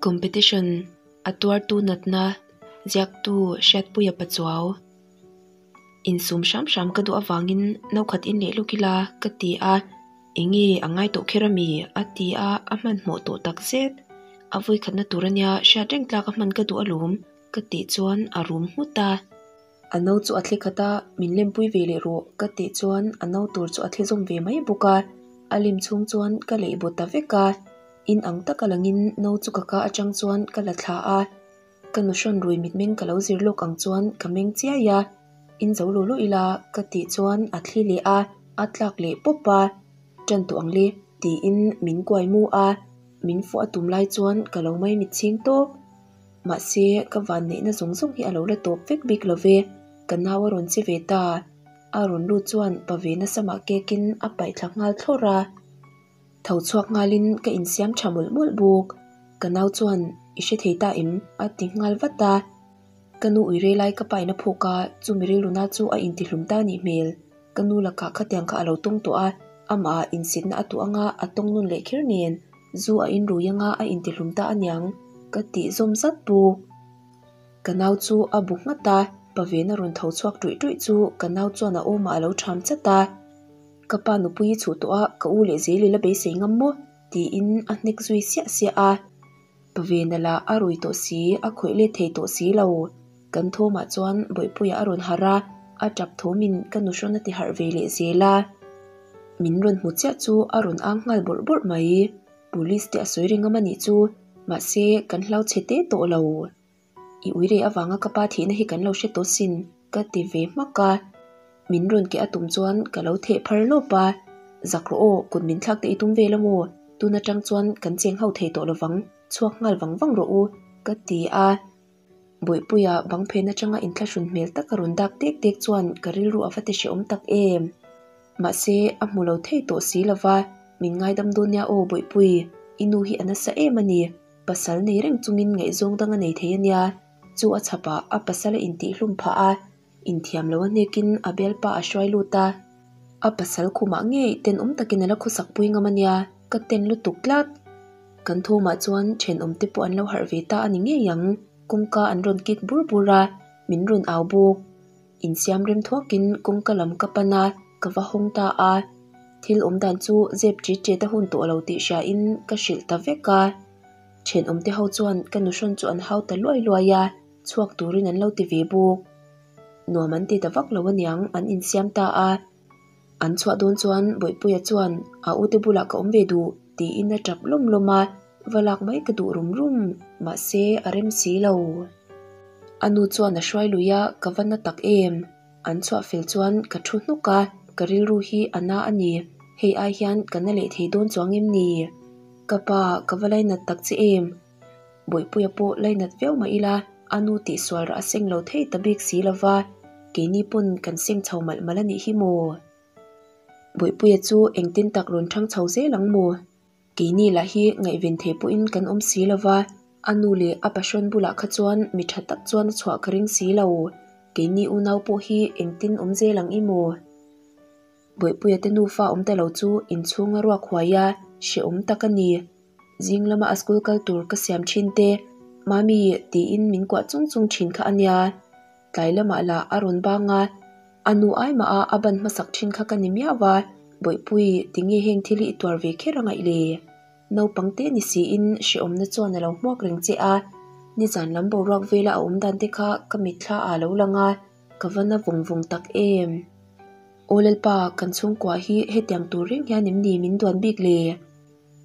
Competition a tuartu natna ziaktu Hriatpuia Pachuau. Insum hram hram ka duh avangin no khat in leh lawk ila ka ti a, enge a ngai tawh kher ami a ti a, a hmanhmawh tawh tak zet. A vawikhatna tur ania hriat reng tlak a hman ka duh alawm ka tih chuan a rum nghut a. A no chu a thli khat a, min lempui ve leh rawh ka tih chuan a no tur chu a thli zawm ve mai bawk a, a lem chhung chuan ka leih baw ta vek a. In ang taka langin no chu ka ka atang chuan ka la thla a, ka nu hrawn rui mitmeng ka lo zir lawk ang chuan ka meng chiai a, in zo lo lawh ila ka tih chuan a thli leh a, a tlak leh pawp a, tan tawh ang le tiin min kuai mu a, min fuah a tum lai chuan ka lo mai mitchhing tawp. Mahse ka vanneihna zawng zawng hi a lo la tawp vek bik lo ve, ka nau a rawn che ve ta, a rawn lut chuan pa ve nasa mah kekin a paih thla nghal thlawrh a. Tho chhuak nghalin ka insiam tha mawlh mawlh bawk. Ka nau chuan, I hre thei ta em? a ti nghal vat a. Ka nu ui rei lai ka pain a phawk a, chumi rilruna chu a intihlum ta nih hmel. Ka nu lakah khatiang kha a lo tawng tawh a, amah ah insitna a tuah anga a tawng nun leh kher nen, zu a inrui anga a intihlum ta aniang ka tih zawm zat bawk. Ka nau chu a bu nghat a, Pavena rawn tho chhuak ṭuih ṭuih chu ka nau chuan a awmah a lo ṭham chat a. Ka pa nupui i chhuh tawh a, ka u leh zel i la beisei ngam maw? tiin a hnek zui siah siah a. Pavena lah a rui tawh si, a khawih let thei tawh si lo. Kan thawmah chuan Bawihpuia a rawn harh a, a tap thawmin ka nuhrawn a ti harh ve leh zel a. Min rawn hmu chiah chu a rawn ang nghal bawrh bawrh mai. Police te a sawi ring ngam a nih chu, mahse kan hlau chhe te tawh lo. I ui rei avanga ka pa thihna hi kan lo hre tawh sin ka ti ve hmak a, min rawn keh a tum chuan ka lo theh phar lawp a, Zak rawh aw, kut min thlak te i tum vel a maw? Tun atang chuan kan cheng ho thei tawh lovang, chhuak nghal vang vang rawh u ka ti a. Bawihpuia bang phen atanga inthlahrun hmel taka rawn dak tek tek chuan ka rilru a va ti hrehawm tak em. Mahse, a hmu lo thei tawh si lova, min ngaidam dawn nia aw Bawihpui, i nu hi a nasa em a ni. Pasal nei reng chungin ngaihzawng dang a nei thei a nia, chu a chhapah a pasal a intihhlum phah a, inthiam lo a hnekin a bialpa a hruai lut a. A pasal khumah ngei tenawm takin a la khawsak pui ngam a nia, ka ten lutuk tlat. Kan thawmah chuan thenawm te pawh an lo harh ve ta a ni ngei ang, kawngka an rawn kik bur bur a, min rawn au bawk. Insiam rem thuakin kawngka lam ka pan a, ka va hawng ta a. Thil awm dan chu zep ṭit ṭet a hun tawh lo tih hriain ka hrilh ta vek a. Ṭhenawmte ho chuan ka nuhrawn chu an hau ta luai luai a, chhuak turin an lo ti ve bawk. Nuam an ti ta vak lo aniang an insiam ta a. An chhuah dawn chuan Bawihpuia chuan a ute bulah ka awm ve duh tiin a ṭap lawm lawm a, va lak mai ka duh rum rum, mahse a rem si lo. A nu chuan a hruai lui a, ka va na tak em? An chhuah fel chuan ka thu hnuk a, ka rilru hi a na a ni, hei ai hian ka na leh thei dawn chuang em ni? Ka pa, ka va lainat tak che em? Bawihpuia pawh lainat viau mah ila, a nu tihsual rah a seng lo thei ta bik si lo va, keini pawn kan seng chho malh malh a nih hi maw? Bawihpuia chu engtin tak rawn thang chho zel ang maw? Keini lah hi ngaihven thei pawhin kan awm si lo va, a nu leh a pahrawn bulah kha chuan mi tha tak chuan a chhuah ka ring si lo. Keini unau pawh hi engtin awm zel ang i maw? Bawihpuia te nufa awm ta lo chu inchhunga ruak huai a, hrehawm tak a ni. Zing lama a school kal tur ka siam thin te, Mami tiin min kuah chung chung thin kha a nia. Tlai lamah lah a rawn bang a, a nu ai mah a a ban hmasak thin kha ka ni miau a, Bawihpui tinge heng thil hi i tuar ve kher a ngaih le? Naupang te ni siin hrehawmna chuan a lo hmuak reng che a, nizan lam boruak vela a awm dan te kha ka mitthla ah lo lang a, ka va na vawng vawng tak em? Aw Lalpa, kan chhungkua hi hetiang tur reng hian em ni min duan bik le?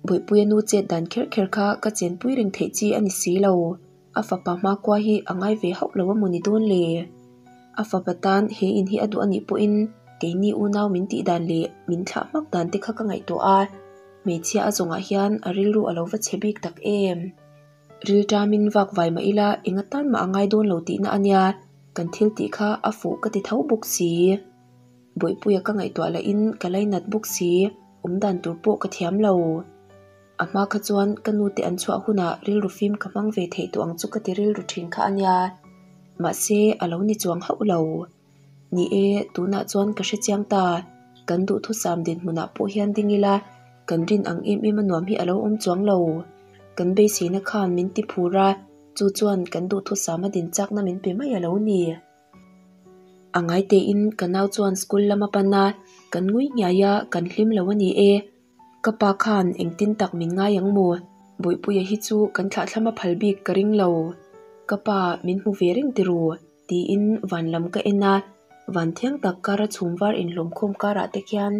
Bawihpuia nu chet dan kher kher kha ka chenpui reng theih chi a ni si lo. A fapa hmakua hi a ngai ve hauh lo a maw ni dawn le? A fapa tan he in hi a duh a nih pawhin keini unau min tih dan leh min thlah hmak dan te kha ka ngaihtuah a, hmeichhia a zawngah hian a rilru a lo va chhe bik tak em? Rilṭamin vak vai mah ila eng atan mah a ngai dawn lo tihna a nia, kan thil tih kha a fuh ka ti tho bawk si. Bawihpuia ka ngaihtuah lahin ka lainat bawk si, awm dan tur pawh ka thiam lo. A hma kha chuan ka nute an chhuah hunah rilru fim ka hmang ve theih tawh ang chu ka ti rilru thin kha a nia. Mahse, a lo ni chuang hauh lo. Ni e, tunah chuan ka hre chiang ta. Kan duhthusam dinhmunah pawh hian ding ila, kan rin ang em em a nuam hi a lo awm chuang lo. Kan beiseina khan min ti phur a, chu chuan kan duhthusam a din chakna min pe mai a lo ni. A ngai tein ka nau chuan school lam a pan a, kan ngui nghiai a, kan hlim lo a ni e. Ka pa khan engtin tak min ngai ang maw? Bawihpuia hi chu kan thlahthlam a phal bik ka ring lo. Ka pa min hmu ve reng ti ru? tiin van lam ka en a, van thiang tak kara chhum var inhlawm khawm karah te khian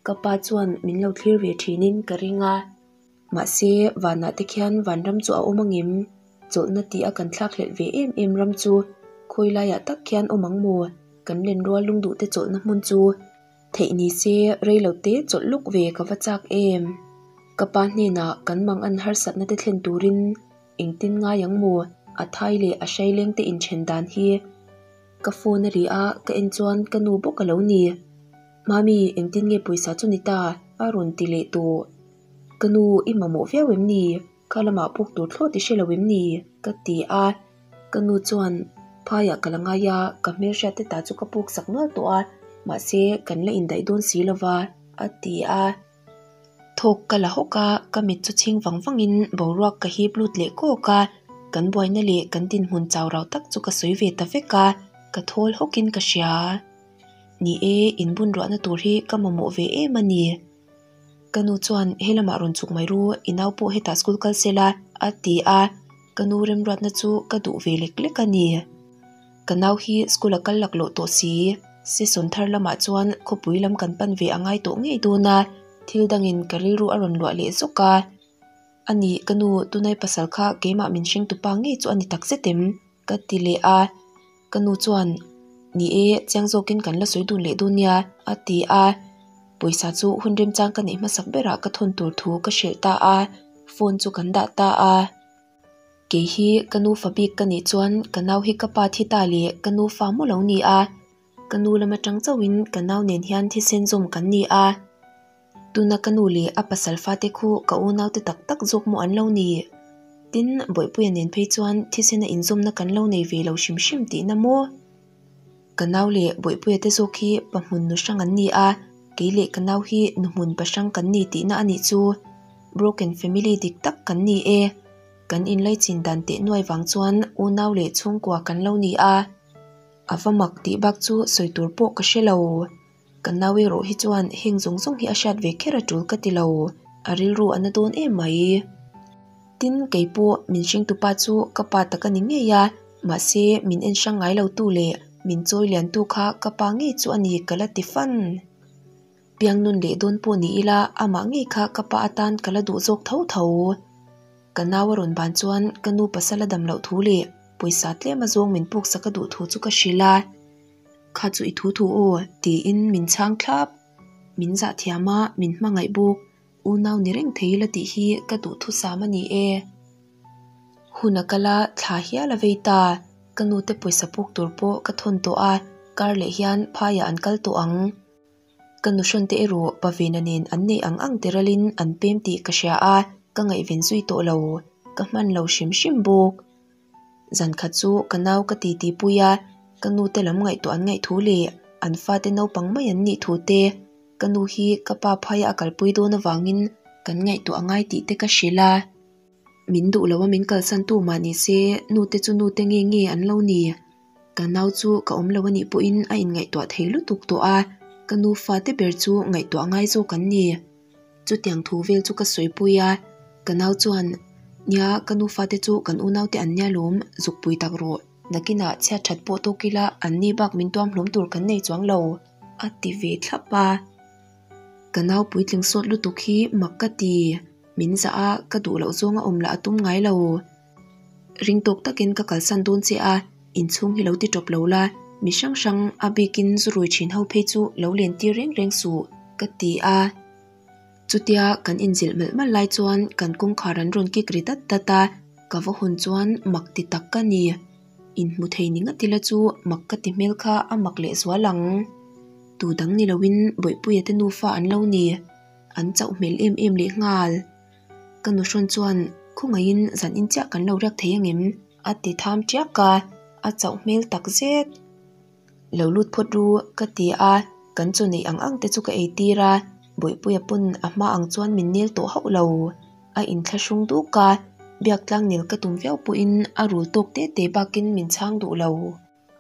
ka pa chuan min lo thlir ve thinin ka ring a. Mahse, vanah te khian vanram chu a awm angem? Chawlhna tih a kan thlakhlelh ve em em ram chu khawi laiah tak khian awm ang maw? Kan lenrual lungduh te chawlhna hmun chu theih ni se rei lo te chawlh lawk ve ka va chak em? Ka pa hnenah kan mang an harsatna te thlen turin engtin ngai ang maw? A thai leh a hrai leng te inthen dan hi ka phone a ri a, ka en chuan ka nu bawk a lo ni. Mami, engtin nge pawisa chu ni ta? a rawn ti leh tawh. Ka nu, i mamawh viau em ni? Kha lamah puk tur thlawt i hre lo em ni? ka ti a. Ka nu chuan, Phaiah ka la ngai a, ka hmelhriat te ta chu ka puk sak nual tawh a, mahse kan la indaih dawn si lo va, a ti a. Thawk ka la hawk a, ka mit chu chhing vang vangin boruak ka hip lut leh kawk a, kan buaina leh kan dinhmun chau rau tak chu ka sawi ve ta vek a, ka thawl hawkin ka hria. Ni e, inbun ruahna tur hi ka mamawh ve em a ni. Ka nu chuan he lamah rawn chhuk mai ru, i nau pawh hetah school kal se la, a ti a, ka nu remruatna chu ka duh ve lek lek a ni. Ka nau hi school a kal laklawh tawh si, session thar lamah chuan khawpui lam kan pan ve a ngai tawh ngei dawn a, thil dangin ka rilru a rawn luah leh zawk a. A nih, ka nu, tunai pasal kha keimah min hringtupa ngei chu a ni takzet em? Ka ti leh a, ka nu chuan Ni e, chiang zawkin kan la sawi dun leh dawn nia a ti a, pawisa chu hun remchang ka neih hmasak berah ka thawn tur thu ka hrilh ta a, phone chu kan dah ta a. Kei hi ka nu fa bik ka nih chuan ka nau hi ka pa thi ta leh ka nu fa maw lo ni a, ka nu lam atang chauhin ka nau nen hian thisen zawm kan ni a. Tuna ka nu leh a pasal fate khu ka unaute tak tak zawk maw an lo ni? Tin, Bawihpuia nen phei chuan thisena inzawmna kan lo nei ve lo hrim hrim tihna maw? Ka nau leh Bawihpuia te zawk hi pa hmun nu hrang an ni a, kei leh ka nau hi nu hmun pa hrang kan ni tihna a nih chu. Broken family dik tak kan ni e. Kan inlaichin dan teh nuai vang chuan unau leh chhungkua kan lo ni a. A va mak tih bak chu sawi tur pawh ka hre lo. Ka nau erawh hi chuan heng zawng zawng hi a hriat ve kher a tul ka ti lo, a rilru a na dawn em mai. Tin, kei pawh min hringtupa chu ka pa tak a ni ngei a, mahse min en hrang ngai lo tu leh min chawi lian tu kha ka pa ngei chu a ni ka la ti fan. Piang nun leh dawn pawh ni ila amah ngei kha ka pa atan ka la duh zawk tho tho. Ka nau a rawn ban chuan ka nu pasal a dam loh thu leh pawisa tlem a zawng min puksak a duh thu chu ka hrilh a. Kha chu i thu thu aw, tiin min chhang thlap. Min zah thiam a, min hmangaih bawk. Unau ni reng thei ila tih hi ka duhthusam a ni e. Hun a kal a, thla hial a vei ta. Ka nute pawisa puk tur pawh ka thawn tawh a, kar leh hian phaiah an kal tawh ang. Ka nuhrawn te erawh Pavena nen an neih ang ang tiralin an pem tih ka hria a, ka ngaihven zui tawh lo. Ka hman lo hrim hrim bawk. Zan khat chu ka nau ka titi pui a, ka nu te lam ngaihtuah an ngaih thu leh an fate naupang mai an nih thu te, ka nu hi ka pa phaia a kalpui dawn avangin kan ngaihtuah a ngai tih te ka hrilh a. Min duh lo a min kalsan tu mah ni se nu te chu nu te nge nge an lo ni. Ka nau chu ka awm lo a nih pawhin a inngaihtuah thei lutuk tawh a, ka nu fate ber chu ngaihtuah ngai zawk an ni. Chutiang thu vel chu ka sawipui a, ka nau chuan, Nia, ka nu fate chu kan unaute an nia lawm, zukpui tak rawh. Nakinah chhiat that pawh tawk ila an ni bak min tuam hlawm tur kan nei chuang lo, a ti ve thlap a. Ka nau puitling sawt lutuk hi mak ka ti, min zah a, ka duh loh zawnga awm lah a tum ngai lo. Ring tawk takin ka kalsan dawn che a, inchhung hi lo ti tawp lo la, mi hrang hrang a bikin zu rui thin ho phei chu lo len tir reng reng suh, ka ti a. Chutia kan inzilh malh malh lai chuan kan kawngkhar an rawn kik ri dat dat a, ka va hawn chuan mak ti tak ka ni. Inhmu thei ni ngat ila chu mak ka ti hmel kha a mak leh zual ang. Tu dang ni loin Bawihpuia te nufa an lo ni, an chauh hmel em em leh nghal. Ka nuhrawn chuan khawngaihin zan in chiah kan lo riak thei angem? A ti tham tiak a, a chauh hmel tak zet. Lo lut phawt ru ka ti a, kan chaw neih ang ang te chu ka ei tir a, Bawihpuia pawn a hma ang chuan min nel tawh hauh lo. A inthlahrung duk a, Biak tlang nel ka tum viau pawhin a rul tawk te te bakin min chhang duh lo.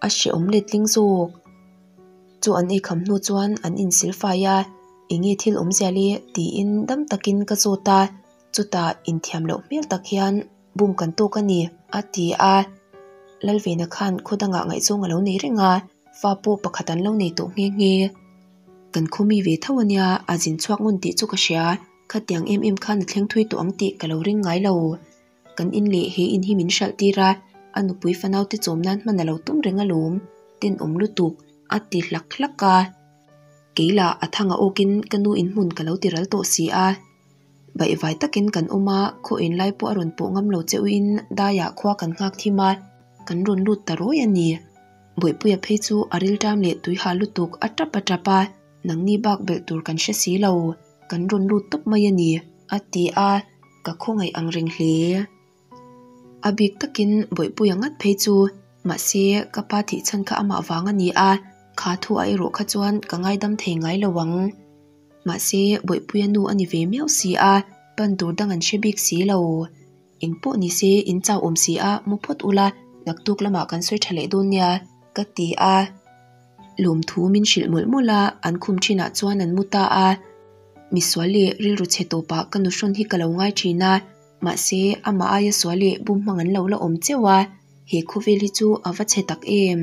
A hrehawm letling zawk. Chu an eikham hnu chuan an insil fai a, Enge thil awmzia le? tiin dam takin ka zawt a, chutah inthiam loh hmel tak hian bum kan tawk a ni, a ti a. Lalvena khan khaw dangah ngaihzawng a lo nei reng a, fa pawh pakhat an lo nei tawh nghe nghe. Kan khaw mi ve tho a nia, a zin chhuak ngun tih chu ka hria, khatiang em em khan a thleng thui tawh ang tih ka lo ring ngai lo. Kan in leh he in hi min hralh tir a, a nupui fanau te chawm nan hman a lo tum reng alawm, tenawm lutuk, a ti hlak hlak a. Kei lah a thang a awkin ka nu in hmun ka lo ti ral tawh si a. Baihvai takin kan awm a, khaw en lai pawh a rawn pawh ngam lo che uin daiah khua kan nghak thim a, kan rawn lut ta rawi a ni. Bawihpuia phei chu a rilṭam leh tuiha lutuk a tap a tap a, nangni bak belh tur kan hre si lo, kan rawn lut tawp mai a ni, a ti a, ka khawngaih ang reng hle. A bik takin Bawihpuia ngat phei chu, mahse ka pa thih chhan kha amah vang a ni a, kha thu a erawh kha chuan ka ngaidam thei ngai lo ang. Mahse Bawihpuia nu a ni ve miau si a, pan tur dang an hre bik si lo. Eng pawh ni se in chau awm si a, mu phawt ula, naktuk lamah kan sawi tha leh dawn nia, ka ti a. Lawmthu min hrilh mawlh mawlh a, an khum thinah chuan an mu ta a. Misual leh rilru chhe tawpah ka nuhrawn hi ka lo ngai thin a, mahse amah aia sual leh bum hmang an lo la awm cheuh a, he khawvel hi chu a va chhe tak em.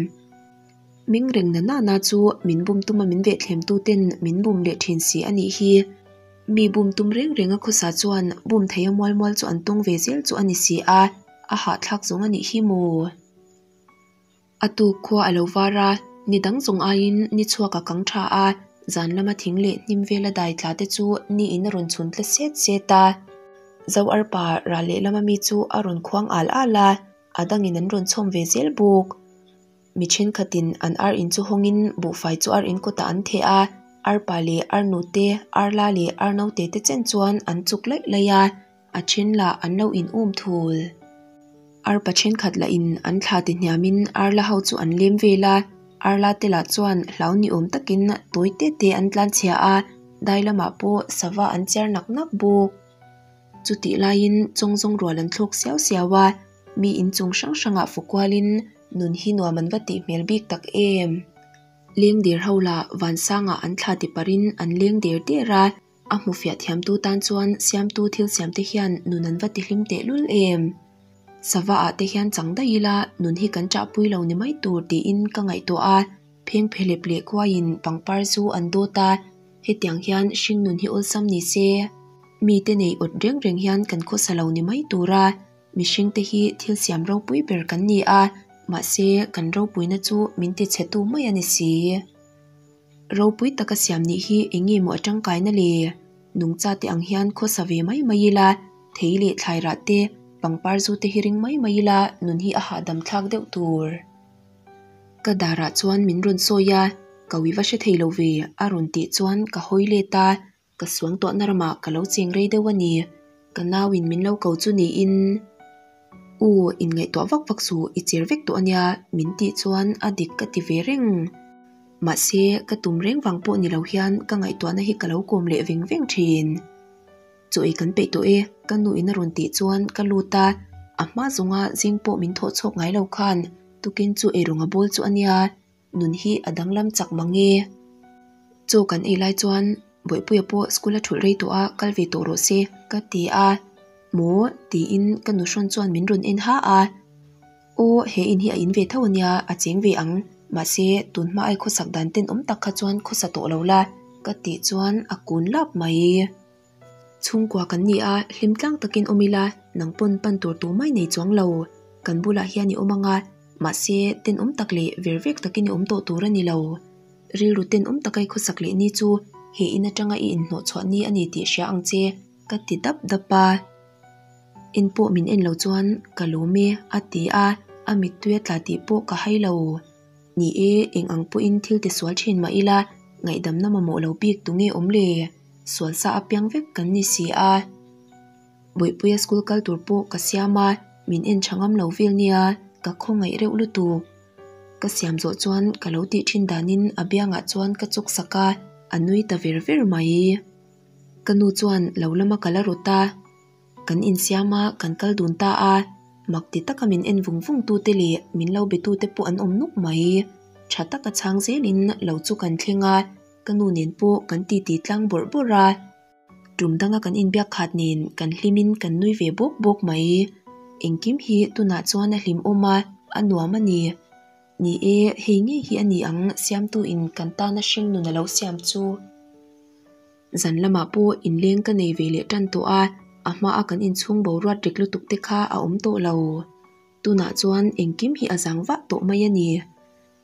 Ming reng na nana chu min bum tuma min vehthlem tu ten min bum leh thin si a nih hi. Mi bum tum reng reng a khawsa chuan bum thei a mual mual chu an tawng ve zel chu a ni si a, a hahthlak zawng a nih hi maw? A tuk khua a lo var a, ni dang zawng aiin ni chhuak a kang tha a, zan lama thing leh hnim vela dai tla te chu ni in a rawn chhun tla set set a. Zo arpa ral lehlama mi chu a rawn khuang al al a, a dangin an rawn chhawm ve zel bawk. Mi thenkhatin an ar in chu hawngin buhfai chu ar in kawtah an theh a, arpa leh arnu te, arla leh arnote te chen chuan an chuk laih laih a, a then lah an lo in um thul. Arpa thenkhat lah in an thla ti hniamin arla ho chu an lem vel a, arla te lah chuan hlau ni awm takin tawi te te an tlanchhia a, dai lamah pawh sava an chiar nak nak bawk. Chutih laiin chawngzawng rual an thlawk siau siau a, mi inchung hrang hrangah fu kualin nun hi nuam an va tih hmel bik tak em. Leng der ho lah vansangah an thla ti parin an leng der der a, a hmu fiah thiamtu tan chuan siamtu thil siamte hian nun an va ti hlim tehlul em. Sava ah te hian chang daih ila nun hi kan chahpui lo ni mai tur tiin ka ngaihtuah a. Phengphelep leh kuaiin pangpar chu an dawt a, hetiang hian hringnun hi awlsam ni se. Mite nei awt reng reng hian kan khawsa lo ni mai tur a, mihringte hi thil siam ropui ber kan ni a, mahse kan ropuina chu min tichhetu mai a ni si. Ropui taka siam nih hi eng nge maw a tangkaina le? Nungcha te ang hian khawsa ve mai mai ila, thei leh thlai rah te, pangpar zu te hi ring mai mai ila nun hi a hahdam thlak deuh tur. Ka darah chuan min rawn sawi a, ka ui va hre thei lo ve a rawn tih chuan ka hawi let a, ka suang tawhna ramah ka lo cheng rei deuh a ni. Ka nauin min lo ko chu niin, U, inngaihtuah vak vak suh, i cher vek tawh a nia min tih chuan a dik ka ti ve reng. Mahse, ka tum reng vang pawh ni lo hian ka ngaihtuahna hi ka lo kawm leh veng veng thin. Chaw ei kan peih tawh e, ka nu in a rawn tih chuan ka lut a, a hma zawnga zing pawh min thawh chhawk ngai lo khan tukin chu eirawng a bawl chu a nia, nun hi a danglam chak mang e. Chaw kan ei lai chuan Bawihpuia pawh school a thulh rei tawh a, kal ve tawh rawh se ka ti a, Maw? tiin ka nu hrawn chuan min rawn en ha a. Aw, he in hi a in ve tho a nia, a cheng ve ang. Mahse, tun hma ai khawsak dan tenawm tak kha chuan khawsa tawh lo la, ka tih chuan a kun lap mai. Chhungkua kan ni a, hlim tlang takin awm ila, nang pawn pan tur tu mai nei chuang lo. Kan bulah hian i awm ang a, mahse, tenawm tak leh ver vek takin i awm tawh tur a ni lo. Rilru tenawm taka i khawsak leh ni chu he in atanga i inhnawhchhuah ni a ni tih hria ang che, ka ti dap dap a. En pawh min en lo chuan ka lawm e a ti a, a mittui a tla tih pawh ka hai lo. Ni e, eng ang pawhin thil ti sual thin mah ila, ngaihdamna mamawh lo bik tu nge awm le? Sual sa apiang vek kan ni si a. Bawihpuia school kal tur pawh ka siam a, min en tha ngam lo vel nia, ka khawngaih reuh lutuk. Ka siam zawh chuan ka lo tih thin danin a biangah chuan ka chuk sak a, a nui ta ver ver mai. Ka nu chuan lo lama ka la rawt a. Kan insiam a, kan kal dun ta a. Mak ti taka min en vung vung tute leh min lo be tute pawh an awm nuk mai. Tha taka chhang zelin lo chu kan thleng a, ka nu nen pawh kan titi tlang bawrh bawrh a. Tum danga kan inbiak khat nen kan hlimin kan nui ve bawk bawk mai. Engkim hi tunah chuan a hlimawm a, a nuam a ni. Ni e, hei ngei hi a ni ang siamtu in kan tana hringnun a lo siam chu. Zan lamah pawh inleng ka nei ve leh tan tawh a, a hmaa kan inchhung boruat rik lutuk te kha a awm tawh lo. Tunah chuan engkim hi a zang vah tawh mai a ni.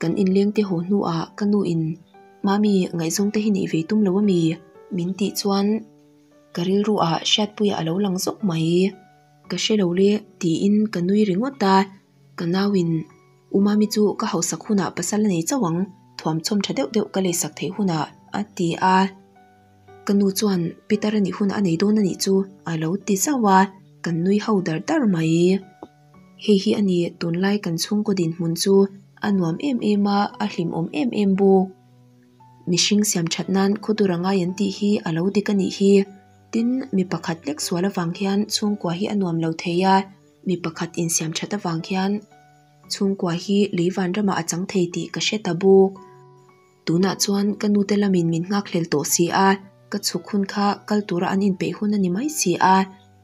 Kan inleng te haw hnuah ka nu in, Mami, ngaihzawng te hi neih ve tum lo a mi? min tih chuan ka rilru ah Hriatpuia a lo lang zawk mai. Ka hre lo le tiin ka nui ringawt a, ka nau in, U Mami chu ka hausak hunah pasal a nei chauh ang, thuamchhawm tha deuh deuh ka leisak theih hunah a ti a. Ka nu chuan Peter a nih hunah a nei dawn a nih chu a lo ti zauh a, kan nui ho dar dar mai. Hei hi a ni tunlai kan chhungkaw dinhmun chu a nuam em em a, a hlimawm em em bawk. Mihring siam that nan khawdur a ngai an tih hi a lo dik a nih hi. Tin, mi pakhat lek sual avang hian chhungkua hi a nuam lo thei a, mi pakhat insiam that avang hian chhungkua hi lei vanramah a chang thei tih ka hre ta bawk. Tunah chuan ka nute lamin min nghakhlel tawh si a, ka chhuk hun kha kal tura an inpeih hun a ni mai si a,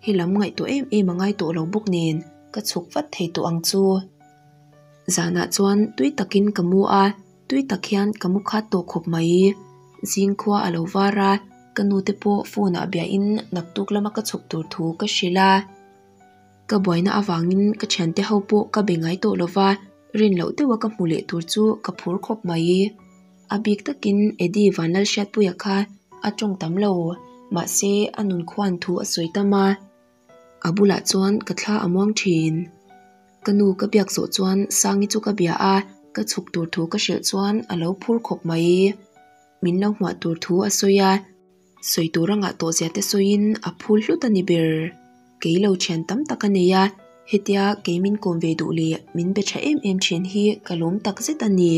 helam ngaihtuah em em a ngai tawh lo bawk nen ka chhuk vat thei tawh ang chu. Zanah chuan tui takin ka mu a, tui tak hian ka mu khat tawh khawp mai. Zingkhua a lo var a, ka nute pawh phone ah biahin naktuk lama ka chhuk tur thu ka hrilh a. Ka buaina avangin ka thiante ho pawh ka be ngai tawh lova, rin loh deuha ka hmu leh tur chu ka phur khawp mai. A bik takin Eddie Vanlalhriatpuia kha a tawng tam lo, mahse a nun khuan thu a sawi tam a, a bulah chuan ka thla a muang thin. Ka nu ka biak zawh chuan Sangi chu ka bia a, ka chhuk tur thu ka hrilh chuan a lo phur khawp mai. Min lo hmuah tur thu a sawi a. Sawi tur a ngah tawh zia te sawiin a phul hlut a ni ber. Kei lo thian tam tak a nei a, hetia kei min kawm ve duh leh min be tha em em thin hi ka lawm tak zet a ni.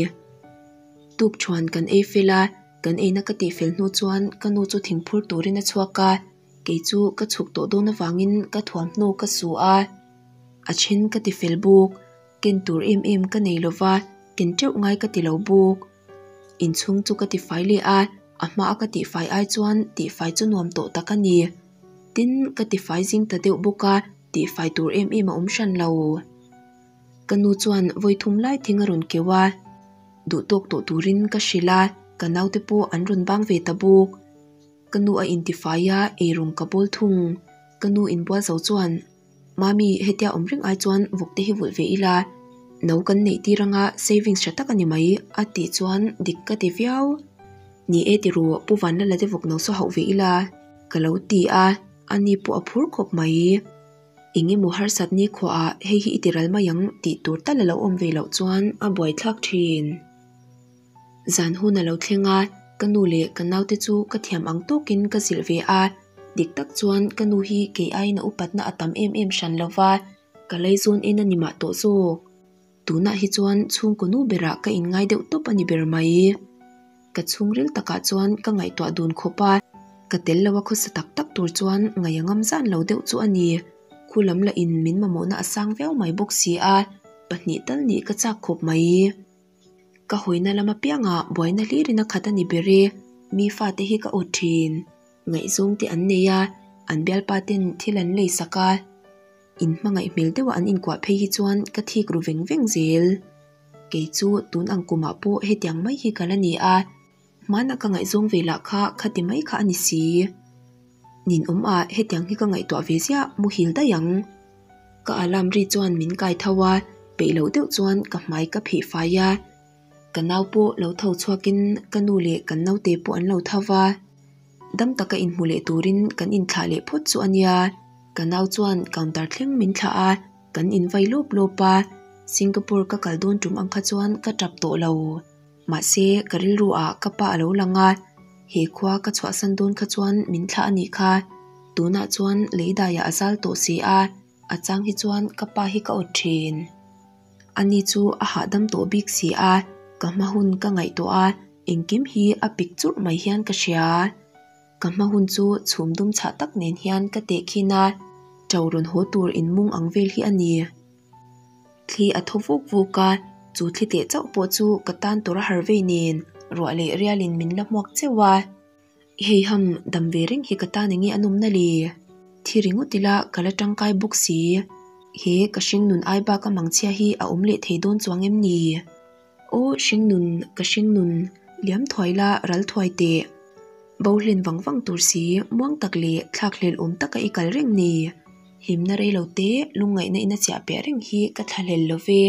Tuk thuan kan ei fel a, kan eina ka tih fel hnu chuan ka nu chu thingphur turin a chhuak a, kei chu ka chhuk tawh dawn avangin ka thuamhnaw ka su a, a then ka ti fel bawk. Ken tur em em ka nei lova, ken teuh ngai ka ti lo bawk. Inchhung chu ka tifai leh a, a hma a ka tihfai ai chuan tihfai chu nuam tawh tak a ni. Tin, ka tifai zing ta deuh bawk a, tihfai tur em em a awm hran lo. Ka nu chuan vawi thum lai thing a rawn keuh a, duh tawk tawh turin ka hrilh a, ka naute pawh an rawn bang ve ta bawk. Ka nu a intifai a, eirawng ka bawl thung. Ka nu inbual zo chuan. Mami, hetia awm reng ai chuan vawk te hi vulh ve ila, no kan neih tir anga savings tha tak a ni mai, a tih chuan dik ka ti viau. Ni e ti ru, Pu Vanlala te vawk no saw hauh ve ila, ka lo ti a, a ni pawh a phur khawp mai. Eng emaw harsat ni khuaah hei hi i ti ral mai ang tih tur tal a lo awm ve loh chuan a buaithlak thin. Zan hun a lo thleng a, ka nu leh ka naute chu ka thiam ang tawkin ka zilh ve a, dik tak chuan ka nu hi kei aiin a upatna a tam em em hran lo va, ka laizawn en a ni mah tawh zawk. Tunah hi chuan chhungkaw nu berah ka inngai deuh tawp a ni ber mai. Ka chhungril takah chuan ka ngaihtuah dun khawp a, ka tel lo a khawsa tak tak tur chuan ngaih a ngam zan lo deuh chu a ni. Khu lam lahin min mamawhna a sang viau mai bawk si a, pahnih tal nih ka chak khawp mai. Ka hawina lam apiangah buaina hlirin a khat a ni ber e, mi fate hi ka awt thin. Ngaihzawng te an nei a, an bialpa ten thil an lei sak a, in hmangaih hmel deuha an inkuah phei hi chuan ka thik ru veng veng zel. Kei chu tun ang kumah pawh hetiang mai hi ka la ni a, hmana ka ngaihzawng ve lah kha khati mai kha a ni si. Ninawm ah hetiang hi ka ngaihtuah ve ziah muhil daih ang. Ka alarm ri chuan min kai tho a, peih loh deuh chuan ka hmai ka phih fai a. Ka nau pawh lo tho chhuakin ka nu leh kan naute pawh an lo tho va. Dam taka inhmu leh turin kan inthlah leh phawt chu a nia. Ka nau chuan counter thleng min thlah a, kan invai lawp lawp a. Singapore ka kal dawn tum ang kha chuan ka tap tawh lo. Mahse, ka rilru ah ka pa a lo lang a, he khua ka chhuahsan dawn kha chuan min thlah a nih kha. Tunah chuan leidaiah a zal tawh si a, a chang hi chuan ka pa hi ka awt thin. Ani chu a hahdam tawh bik si a, ka hma hun ka ngaihtuah a, engkim hi a pik churh mai hian ka hria. Ka hma hun chu chhum dum chhah tak nen hian ka tehkhin a. Ṭo rawn haw tur inmung ang vel hi a ni. Thli a thaw vuk vuk a, chu thli teh chauh pawh chu ka tan tur a har vei nen ruah leh rialin min la hmuak cheuh a. Hei ham dam ve reng hi ka tan enge a nawmna le? Thi ringawt ila ka la tangkai bawk si. He ka hringnun ai bak a mangchhia hi a awm leh thei dawn chuang em ni? Aw hringnun, ka hringnun, liam thuai la ral thuai teh. Bo hlen vang vang tur si muang tak leh thlakhlelh awm taka i kal reng ni? Hlimna rei lo te lungngaihna in a chiah piah reng hi ka thlahlel lo ve.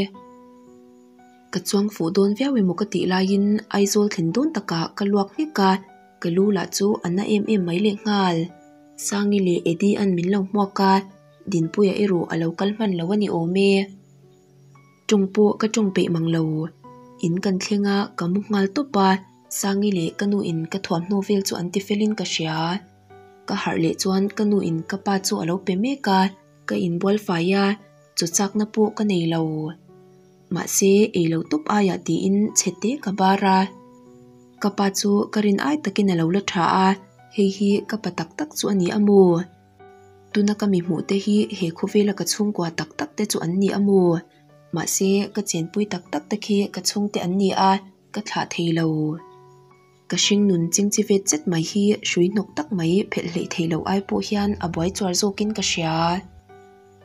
Ka chuang fuh dawn viau emaw ka tih laiin Aizawl thlen dawn takah ka luak nghek a, ka lu lah chu a na em em mai lehnghal. Sangi leh Eddie an min lo hmuak a, Dinpuia erawh a lo kal hman lo a ni awm e. Tawng pawh ka tawng peih mang lo. In kan thleng a, ka mu nghal tawp a, Sangi leh ka nu in ka thuamhnaw vel chu an ti felin ka hria. Ka harh leh chuan ka nu in ka pa chu a lo pe mek a, ka inbual fai a, chaw chakna pawh ka nei lo. Mahse ei lo tawp aiah tiin chhe te ka bar a. Ka pa chu ka rin ai takin a lo la tha a, hei hi ka pa tak tak chu a ni a maw? Tuna ka mi hmuh te hi he khawvela ka chhungkua tak tak te chu an ni a maw? Mahse ka chenpui tak tak te khi ka chhungte an ni a, ka thlah thei lo. Ka hringnun chingchi vet zet mai hi hrui hnawk tak mai phelh hleih theih loh ai pawh hian a buai chuar zawkin ka hria.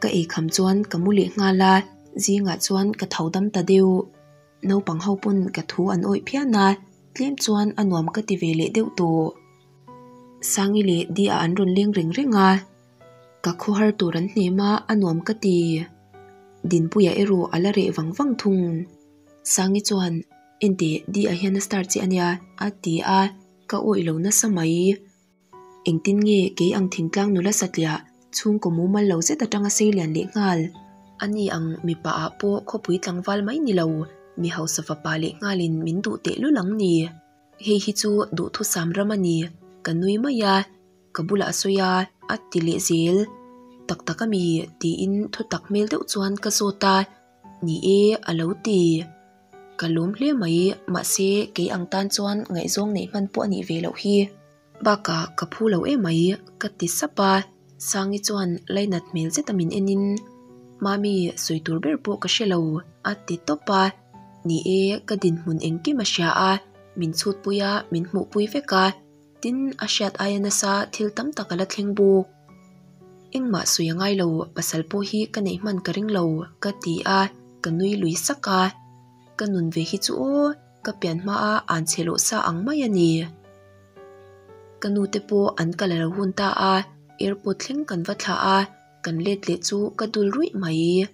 Ka eikham chuan ka mu leh nghal a, zingah chuan ka tho dam ta deuh. Naupang ho pawn ka thu an awih phian a, tlem chuan a nuam ka ti ve leh deuh tawh. Sangi leh Di-a an rawn leng reng reng a, ka khawhar tur an hnem a, a nuam ka ti. Dinpuia erawh a la reh vang vang thung. Sangi chuan, Enteh, Di-a hian a star che a nia, a ti a, ka awih lo nasa mai. Engtin nge kei ang thingtlang nula satliah chhungkaw mumal lo zet atanga sei lian leh nghal? A ni ang mipa ah pawh khawpui tlangval mai ni lo, mi hausa fapa leh nghalin min duh tehlul ang ni. Hei hi chu duhthusam ram a ni, ka nui mai a. Ka bulah a sawi a, a ti leh zel. Tak tak a mi? tiin thutak hmel deuh chuan ka zawt a. Ni e, a lo ti. Ka lawm hle mai, mahse kei ang tan chuan ngaihzawng neih hman pawh a nih ve loh hi. Bakah ka phu lo emai, ka ti sap a. Sangi chuan lainat hmel zeta min enin, Mami, sawi tur ber pawh ka hre lo, a ti tawp a. Ni e, ka dinhmun engkim a hria a, min chhutpui a, min hmuhpui vek a. Tin, a hriat aia nasa thil tam tak a la thleng bawk. Engmah sawi a ngai lo, pasal pawh hi ka neih hman ka ring lo, ka ti a, ka nui lui sak a. Ka nun ve hi chu aw, ka pian hmaa an chhe lawh sa ang mai a ni. Ka nu te pawh an kal a lo hun ta a, airport thleng kan va thlah a, kan let leh chu ka dul ruih mai.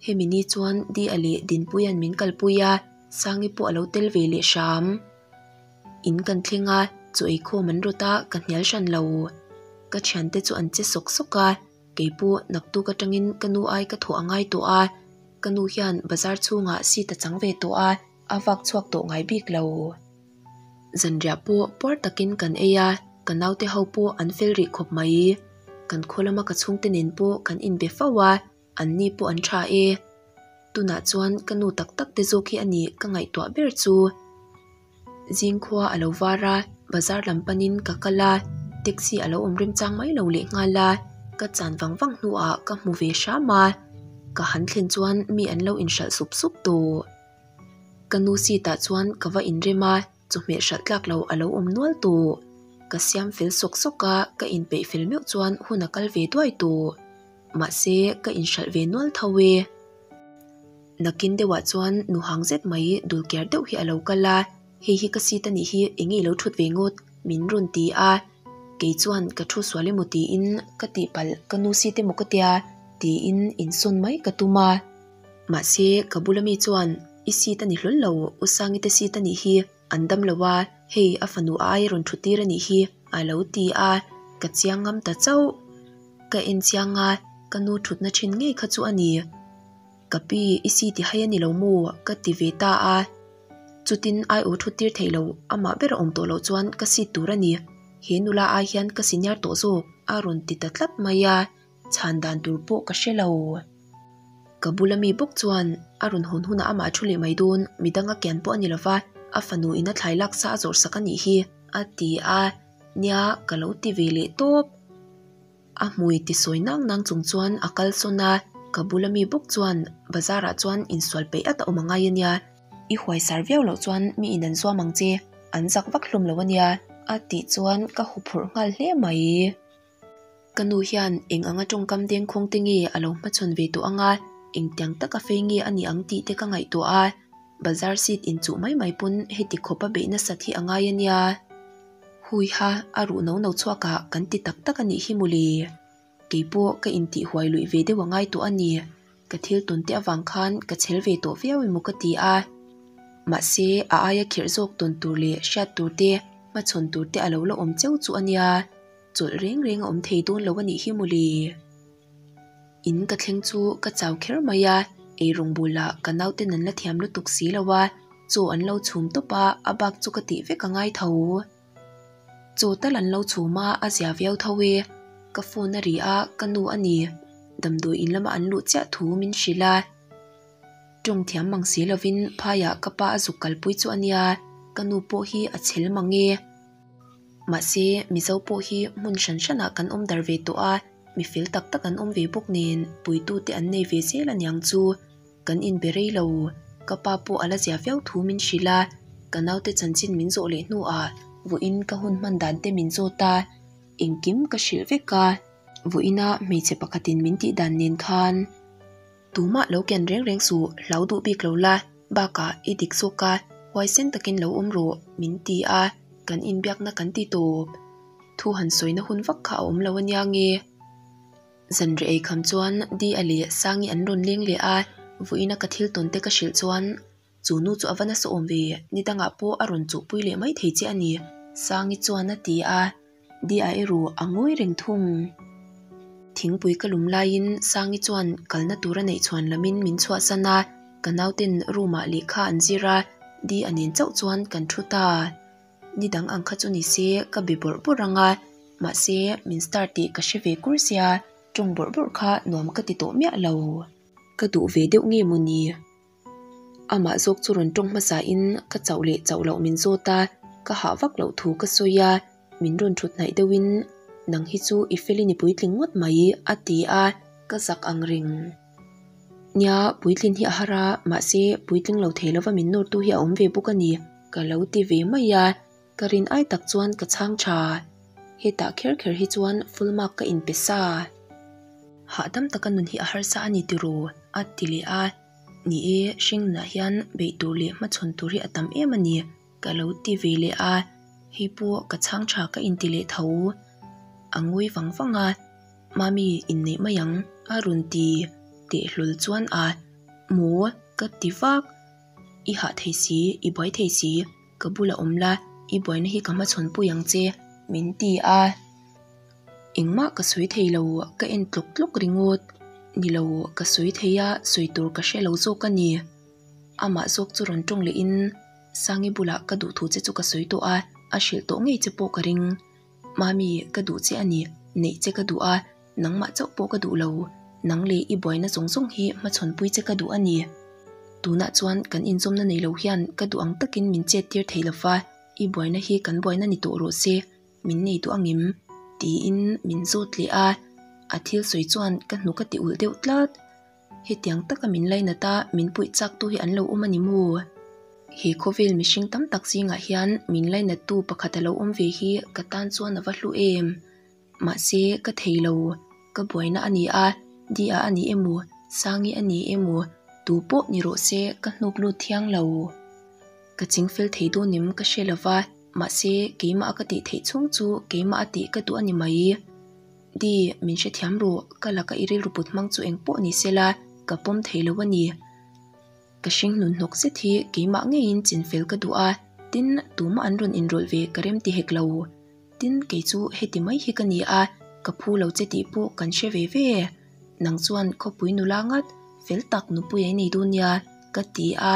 Hemi ni chuan Di-a leh Dinpuia'n min kalpui a, Sangi pawh a lo tel ve leh hram. In kan thleng a, chaw eikhawm an rawt a, ka hnial hran lo. Ka thiante chu an che sawk sawk a, kei pawh naktuk atangin ka nu ai ka thawh a ngai tawh a, ka nu hian bazar chhungah seat a chang ve tawh a, a vak chhuak tawh ngai bik lo. Zanriah pawh puar takin kan ei a, ka naute ho pawh an fel rih khawp mai. Kan khaw lama ka chhungte nen pawh kan inbe fo a. An ni pawh an tha e. Tunah chuan ka nu tak tak te zawk hi a ni ka ngaihtuah ber chu. Zingkhua a lo var a, bazar lam panin ka kal a, taxi a lo awm remchang mai lo leh nghal a, ka chan vang vang hnuah ka hmu ve hram a, ka han thlen chuan mi an lo inhralh sup sup tawh. Ka nu seat ah chuan ka va inrem a. Chawhmeh hralh tlak lo a lo awm nual tawh. Ka siam fel sawk sawk a, ka inpeih fel meuh chuan hun a kal ve duai tawh. Mahse, ka inhralh ve nual tho e. Nakin deuhah chuan nu hang zet mai dul kiar deuh hi a lo kal a, Hei hi ka seat a nih hi, enge i lo thut ve ngawt? min rawn ti a. Kei chuan ka thu sual emaw tiin ka tihpalh ka nu seat emaw ka tia tiin insawn mai ka tum a. Mahse, ka bula mi chuan I seat a ni hlawl lo, U Sangi te seat a nih hi, an dam lo a, hei a fanu a ai rawn thu tir a nih hi, a lo ti a, ka chiang ngam ta chauh. Ka en chiang a, ka nu thutna thin ngei kha chu a ni. Ka pi, i seat i hai a ni lo maw? ka ti ve ta a. Chutin ai aw thut tir thei lo, amah ber a awm tawh loh chuan ka seat tur a ni. He nula ai hian ka senior tawh zawk, a rawn ti ta tlat mai a. Chhan dan tur pawh ka hre lo. Ka bula mi bawk chuan a rawn hawn hunah amah a thu leh mai dawn, midang a kian pawh a ni lova, a fanu in a thlai lak sa a zawrh sak a nih hi, a ti a, nia ka lo ti ve leh tawp. A hmui tisawi nang nang chung chuan a kal sawn a, ka bula mi bawk chuan bazar ah chuan insual peih at a awm angai a nia, i huaisar viau loh chuan mi in an zuam ang che, an zak vak hlawm lo a nia a tih chuan ka huphurh nghal hle mai. Ka nu hian eng anga tawngkam dengkhawng te nge a lo hmachhawn ve tawh anga engtiang taka fei nge a nih ang tih te ka ngaihtuah a, bazar seat inchuh mai mai pawn heti khawpa beih nasat hi a ngai a nia. Huiha a ruh no no chhuak ah kan ti tak tak a nih hi mawle. Keipawh ka intih huai luih ve deuh a ngai tawh a ni. Ka thil tawn te avang khan ka chhel ve tawh viau emaw ka ti a. Mahse a aia khirh zawk tawn tur leh hriat tur te, hmachhawn tur te a lo la awm cheu chu a nia. Chawlh reng reng a awm thei dawn lo a nih hi mawle. In ka thleng chu ka chau kher mai a, eirawng bulah ka nauten an la thiam lutuk si lo a, chaw an lo chhum tawp a, a bak chu ka tih vek a ngai tho. Chaw tal an lo chhum a, a zia viau tho e. Ka phone a ri a, ka nu a ni. Damdawi in lama an luh chiah thu min hrilh a. Tawng thiam mang si lovin phaiah ka pa a zuk kalpui chu a nia, ka nu pawh hi a chhel mang e. Mahse, Mizo pawh hi hmun hran hranah kan awm dar ve tawh a, mi fel tak tak an awm ve bawk nen puitute an nei ve zel aniang chu. Kan inbe rei lo, ka pa pawh a la zia viau thu min hrilh a, ka naute chanchin min zawh leh hnuah vawiin ka hun hman dan te min zawt a, engkim ka hrilh vek a. Vawiina hmeichhe pakhatin min tih dan nen khan tumah lo ken reng reng suh, hlau duh bik lo la, bakah i dik zawk a, huaisen takin lo awm rawh min ti a, kan inbiakna kan ti tawp. Thu han sawina hun vak kha a awm lo ania nge? Zanriah ei kham chuan Di-a leh Sangi an rawn leng leh a, vawiina ka thil tawn te ka hrilh chuan chu nu chu a va nasa awm ve, ni dangah pawh a rawn chuhpui leh mai thei che a ni, Sangi chuan a ti a, Di-a erawh a ngawi reng thung. Thingpui ka lum laiin Sangi chuan kalna tur a neih chhuan lamin min chhuahsan a, ka nauten room-ah lehkha an zir a, Di-a nen chauh chuan kan thu ta. Ni dang ang kha chu ni se ka be bawrh bawrh ang a, mahse min star tih ka hre ve kur sia, tawng bawrh bawrh kha nuam ka ti tawh miah lo. Ka duh ve deuh nge maw ni? Amah zawk chu rawn tawng hmasa in ka chauh leh chauh loh min zawt a, ka hah vak loh thu ka sawi a, min rawn thut hnaih deuh in nang hi chu i fel in i puitling ngawt mai a ti a, ka zak ang reng. Nia, puitlin hi a har a, mahse puitling lo thei lova min nawrtu hi a awm ve bawk a ni. Ka lo ti ve mai a, ka rin ai tak chuan ka chhang tha. Hetah kher kher hi chuan full mark ka inpe sa. Hahdam taka nun hi a harsa a ni tiraw? a ti leh a. Ni e, hring nunah hian beih tur leh hmachhawn tur hi a tam em a ni, ka lo ti ve leh a. Hei pawh ka chhang tha ka inti leh tho. A ngawi vang vang a, Mami inneih mai ang a rawn ti tehlul chuan a, Maw? ka ti vak. I hah thei si, i buai thei si, ka bulah awm la, i buaina hi ka hmachhawn pui ang che, min ti a. Engmah ka sawi thei lo, ka en tlawk tlawk ringawt. Ni lo, ka sawi thei a, sawi tur ka hre lo zawk a ni. Amah zawk chu rawn tawng lehin, Sangi bulah ka duh thu che chu ka sawi tawh a, a hrilh tawh ngei che pawh ka ring. Mami, ka duh che a ni, neih che ka duh a, Nangmah chauh pawh ka duh lo, nang leh i buaina zawng zawng hi hmachhawnpui che ka duh a ni. Tunah chuan kan inzawmna nei lo hian ka duh ang takin min chet tir thei lo va, i buaina hi kan buaina ni tawh rawh se, min nei duh angem? tiin min zawt leh a, a thil sawi chuan ka hnuk a ti ulh deuh tlat. Hetiang taka min lainat a, min puih chak tu hi an lo awm a ni maw? He khawvel mihring tam tak zingah hian min lainattu pakhat a lo awm ve hi ka tan chuan a va hlu em? Mahse, ka thei lo. Ka buaina a ni a, Di-a a ni emaw, Sangi a ni emaw, tu pawh ni rawh se ka hnuk lut thiang lo. Ka chingfel thei dawn em ka hre lo va, mahse keimah a ka tih theih chhung chu keimah a tih ka duh a ni mai. Di, min hrethiam rawh, ka laka i rilru put hmang chu eng pawh ni sela, ka pawm thei lo a ni. Ka hring nun hnawk zet hi keimah ngeiin chinfel ka duh a, tin tumah an rawn inrawlh ve ka rem ti hek lo. Tin, kei chu heti mai hi ka ni a, ka phu lo che tih pawh kan hre ve ve. Nang chuan khawpui nula ngat, fel tak nupui ei nei dawn nia, ka ti a,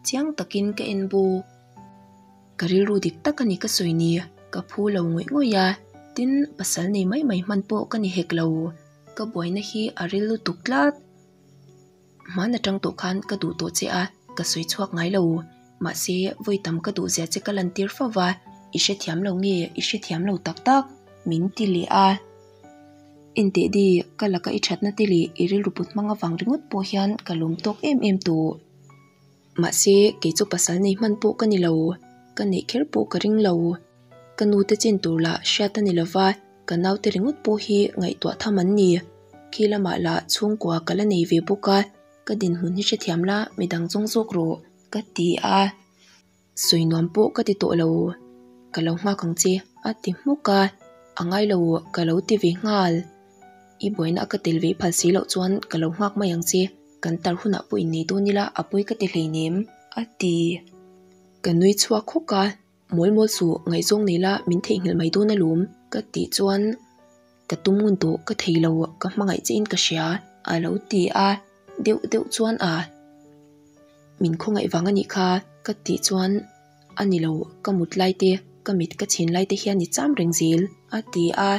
chiang takin ka en bawk. Ka rilru dik tak a ni ka sawi ni, ka phu lo ngawih ngawih a, tin, pasal nei mai mai hman pawh ka ni hek lo. Ka buaina hi a ril lutuk tlat. Hman atang tawh khan ka duh tawh che a, ka sawi chhuak ngai lo. Mahse, vawi tam ka duh zia che ka lantir fo va, i hrethiam lo nge i hrethiam lo tak tak? min ti leh a. Enteh di, ka laka i thatna te leh i rilru put hmang avang ringawt pawh hian ka lawm tawk em em tawh. Mahse, kei chu pasal nei hman pawh ka ni lo, ka neih kher pawh ka ring lo. Ka nu te chin tur lah hriat a ni lova, ka naute ringawt pawh hi ngaihtuah tham an ni. Khi lamah lah chhungkua ka la nei ve bawk a, ka dinhmun hi hrethiam la midang zawng zawk rawh ka ti a. Sawi nuam pawh ka ti tawh lo, ka lo nghak ang che a ti hmuk a, a ngai lo ka lo ti ve nghal. I buaina a ka tel ve phal si loh chuan ka lo nghak mai ang che, kan tar hunah pawh innei dawn ila a pawi ka ti hleinem a ti. Ka nui chhuak hawk a, Mawl mawl suh, ngaihzawng nei la min theihnghilh mai dawn alawm ka tih chuan ka tum ngun tawh ka thei lo ka hmangaih che in ka hria a lo ti a, deuh deuh chuan a min khawngaih vang a nih kha ka tih chuan a ni lo ka mut lai te ka mit ka chhin lai te hian i cham reng zel a ti a,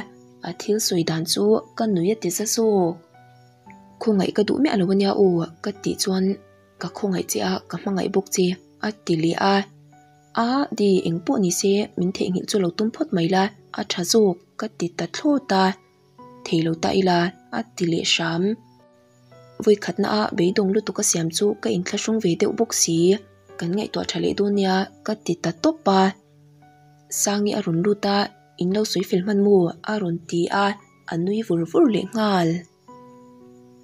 a thil sawi dan chu ka nui a ti za zawk. Khawngaih ka duh miah lo ania aw ka tih chuan ka khawngaih che a ka hmangaih bawk che a ti leh a. A, di eng pawh ni se min theihnghilh chu lo tum phawt mai la, a tha zawk ka ti ta thlawt a, thei lo ta ila a ti leh hram. Vawikhatna a beidawng lutuk a siam chu ka inthlahrung ve deuh bawk si, kan ngaihtuah tha leh dawn nia ka ti ta tawp a. Sangi a rawn lut a, in lo sawi fel hman maw a rawn ti a, a nui vur vur leh nghal.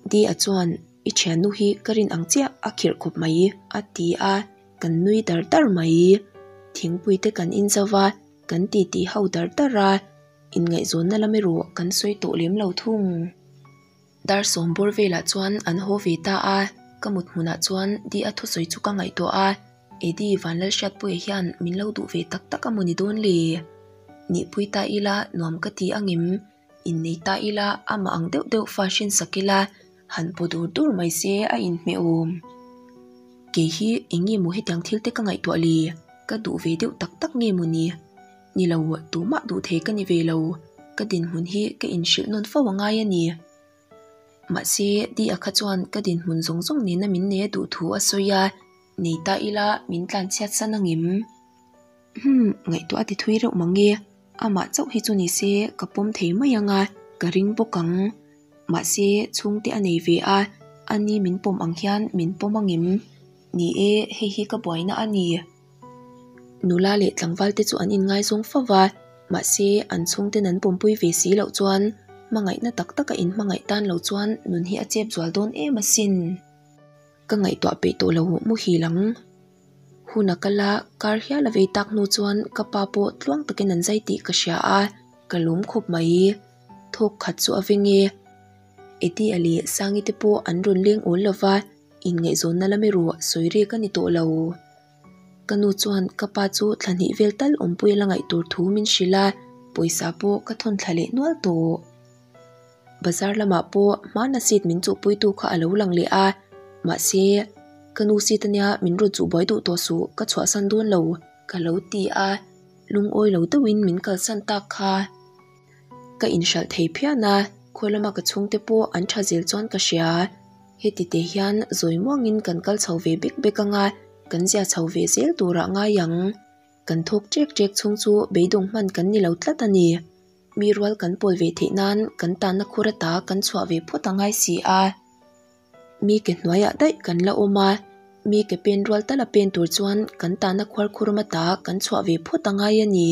Di-a chuan I thiannu hi ka rin ang chiah a khirh khawp mai a ti a, kan nui dar dar mai. Thingpui te kan in zo va, kan titi ho dar dar a, inngaihzawnna lam erawh kan sawi tawh lem lo thung. Dar sawm bawr velah chuan an haw ve ta a, ka mut hmunah chuan Di-a thusawi chu ka ngaihtuah a, Eddie Vanlalhriatpuia hian min lo duh ve tak tak a maw ni dawn le? Nihpui ta ila nuam ka ti angem? Innei ta ila amah ang deuh deuh fa hrin sak ila han paw dur dur mai se a inhmeh awm. Kei hi eng nge maw hetiang thil te ka ngaihtuah le? Ka duh ve deuh tak tak nge maw ni? Ni lo, tumah duh thei ka ni ve lo. Ka dinhmun hi ka inhrilh nawn fo a ngai a ni. Mahse, Di-a kha chuan ka dinhmun zawng zawng nena min nei a duh thu a sawi a, nei ta ila min tlanchhiat san angem? Umm, ngaihtuah a ti thui reuh mang e. Amah chauh hi chu ni se ka pawm thei mai ang a, ka ring bawk ang. Mahse, chhungte a nei ve a, ani min pawm ang hian min pawm angem? Ni e, hei hi ka buaina a ni. Nula leh tlangval te chu an inngaizawng fo va, mahse an chhungten an pawmpui ve si loh chuan hmangaihna tak taka inhmangaih tan lo chuan nun hi a chep zual dawn em asin. Ka ngaihtuah peih tawh lo muhil ang. Hun a kal a, kar hial a vei tak hnu chuan ka pa pawh tluang takin an zai tih ka hria a, ka lawm khawp mai. Thawk khat chu a veng e. Eddie-a leh Sangi te pawh an rawn leng awl lo va, inngaihzawnna lam erawh sawi rek a ni tawh lo. Ka nu chuan ka pa chu thla hnih vel tal awmpui a la ngaih tur thu min hrilh a, pawisa pawh ka thawn thla leh nual tawh. Bazar lamah pawh hmana seat min chuhpuitu kha a lo lang leh a, mahse, ka nu seat ania min rawn chuhbuai duh tawh suh, ka chhuahsan dawn lo ka lo ti a, lungawi lo deuhin min kalsan tak kha. Ka inhralh thei phian a, khawi lama ka chhungte pawh an tha zel chuan ka hria. Heti te hian zawi muangin kan kal chho ve bek bek anga, kan zia chho ve zel turah ngai ang. Kan thawk ṭek ṭek chhung chu beidawng hman kan ni lo tlat a ni. Mi rual kan pawl ve theih nan kan tanna khur ata kan chhuah ve phawt a ngai si a. Mi ke hnuaiah daih kan la awm a, mi ke pen rual tal a pen tur chuan kan tanna khuar khurum ata kan chhuah ve phawt a ngai a ni.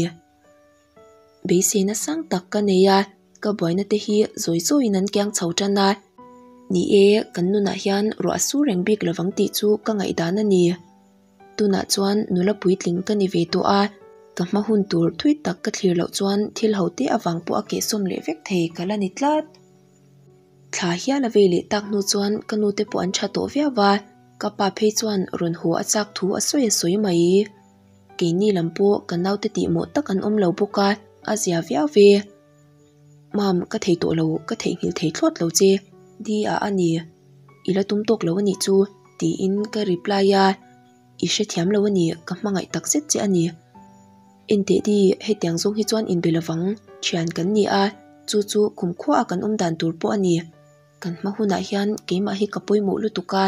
Beiseina sang tak ka nei a, ka buaina te hi zawi zawiin an kiang chho tan a. Ni e, kan nunah hian ruah a sur reng bik lovang tih chu ka ngaihdan a ni. Tunah chuan nula puitling ka ni ve tawh a, ka hma hun tur thui tak ka thlir loh chuan thil ho te avang pawh a kehsawm leh vek thei ka la ni tlat. Thla hial a vei leh tak hnu chuan ka nu te pawh an tha tawh viau va, ka pa phei chuan rawn haw a chak thu a sawi a sawi mai. Keini lam pawh ka naute tihmawh tak an awm lo bawk a, a zia viau ve. Mam, ka thei tawh lo, ka theihnghilh thei thlawt lo che, Di a a ni. I la tum tawk lo a nih chu, tiin ka reply a. I hrethiam lo a ni, ka hmangaih tak zet che a ni. Enteh Di, hetiang zawng hi chuan inbe lovang, thian kan ni a, chu chu kumkhua a kan awm dan tur pawh a ni. Kan hma hunah hian keimah hi ka pawimawh lutuk a.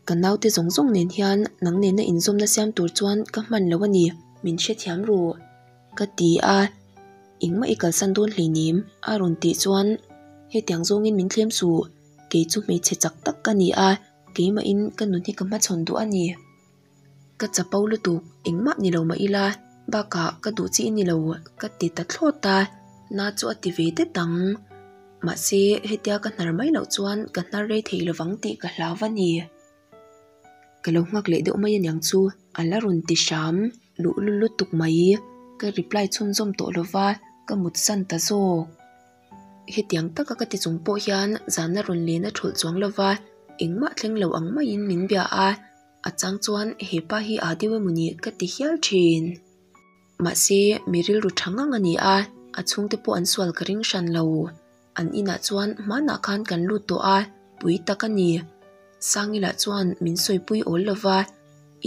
Ka naute zawng zawng nen hian nang nena inzawmna siam tur chuan ka hman lo a ni, min hrethiam ru, ka ti a. Engmah i kalsan dawn hleinem, a rawn tih chuan Hetiang zawngin min thlem suh, kei chu hmeichhe chak tak ka ni a, keimahin ka nun hi ka hmachhawn duh a ni. Ka chapo lutuk, engmah ni lo mah ila, bakah ka duh chi i ni lo ka ti ta thlawt a, na chu a ti ve det ang. Mahse, hetia ka hnar mai loh chuan ka hnar rei thei lovang tih ka hlau a ni. Ka lo nghak leh deuh mai aniang chu a la rawn ti hram luhlul lutuk mai. Ka reply chhunzawm tawh lova ka mutsan ta zawk. Hetiang taka ka ti chung pawh hian zana rawn len a thulh chuang lova engmah thleng lo ang maiin min bia a, a chang chuan hepa hi aa deuh emawni ka ti hial thin. Mahse mi rilru tha ngang a ni a, a chhungte pawh an sual ka ring hran lo. An inah chuan hmanah khan kan lut tawh a, pui tak a ni. Sangila chuan min sawipui awl lova,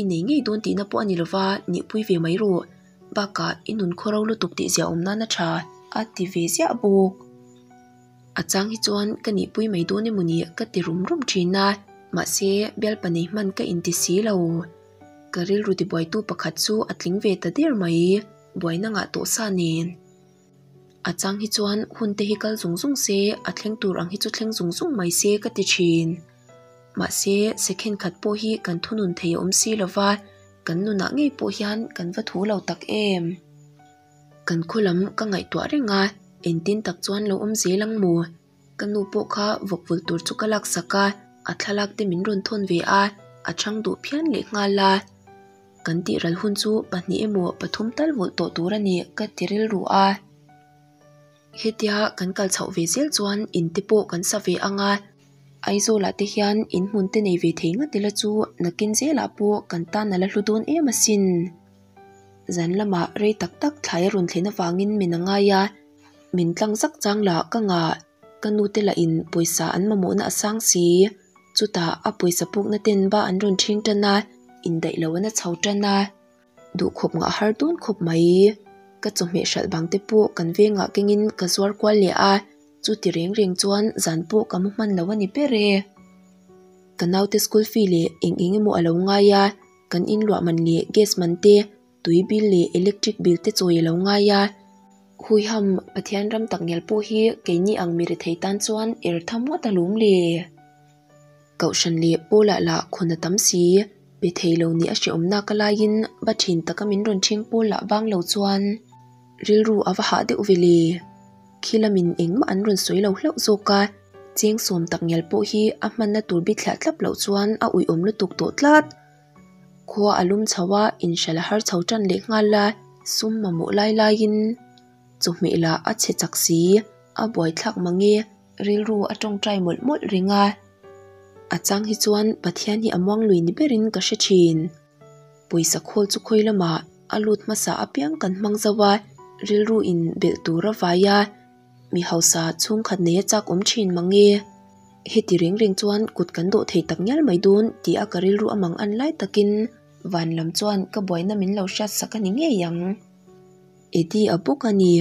I nei ngei dawn tihna pawh a ni lova, nihpui ve mai rawh. Bakah i nun khawro lutuk tih ziahawm nan a tha a ti ve ziah bawk. A chang hi chuan ka nihpui mai dawn emaw ni ka ti rum rum thin a, mahse bialpa nei hman ka inti si lo. Ka rilru tibuaitu pakhat chu a tling ve ta der mai, buaina ngah tawh sa nen. A chang hi chuan hun te hi kal zung zung se, a thleng tur ang hi chu thleng zung zung mai se ka ti thin. Mahse, second khat pawh hi kan thunun thei a awm si lova, kan nunah ngei pawh hian kan va thu lo tak em? Kan khaw lam ka ngaihtuah reng a, engtin tak chuan lo awm zel ang maw? Ka nu pawh kha vawk vul tur chu ka laksak a, a thlalak te min rawn thawn ve a, a chhang duh phian leh nghal a. Kan tih ral hun chu pahnih emaw pathum tal vulh tawh tur a ni ka ti rilru a. Hetia kan kal chhoh ve zel chuan in te pawh kan sa ve ang a, Aizawlah te hian in hmun te nei ve thei ngat ila chu nakin zelah pawh kan tan a la hlu dawn em asin. Zan lamah rei tak tak thlai a rawn thlen avangin min a ngai a, min tlang zak chang lah ka ngah. Ka nu te lah in pawisa an mamawhna a sang si. Chutah a pawisa pukna ten ba an rawn ṭhing ṭan a, indaih lo an a chho ṭan a. Duhkhawp ngah har dawn khawp mai. Ka chawhmeh hralh bang te pawh kan vengah kengin ka zuar kual leh a, chuti reng reng chuan zan pawh ka mu hman lo a ni ber e. Ka naute school fee leh eng eng emaw a lo ngai a, kan inluah man leh gas man te, tui bill leh electric bill te chawi a lo ngai a. Huiham, Pathian ram tak ngial pawh hi keini ang mi rethei tan chuan er tham ngawt a lawm le. Kohhran leh Pawlah lah khawn a tam si, pe thei lo nih a hreawm nak a laiin va thin taka min rawn ṭhing pawl lah vang lo chuan rilru a va hah deuh ve le. Khi lamin engmah an rawn sawi lo hlauh zawk a, cheng sawm tak ngial pawh hi a hmanna tur bithliah tlap loh chuan a uiawm lutuk tawh tlat. Khua a lum chho a, inhralh a har chho tan leh nghal a, sum mamawh lai laiin chawhmeh lah a chhe chak si, a buaithlak mange rilru a tawngtai mawlh mawlh reng a. A chang hi chuan Pathian hi a muang lui ni berin ka hre thin. Pawisa khawl chu khawi lamah a lut hmasa apiang kan hmang zo a, rilru in belh tur a vai a, Mi hausa chhungkhat nei a chak awm thin mange. Heti reng reng chuan kut kan dawh thei tak ngial mai dawn tih a ka rilru a mang an lai takin van lam chuan ka buaina min lo hriat sak a ni ngei ang. Eddie a bawk a ni.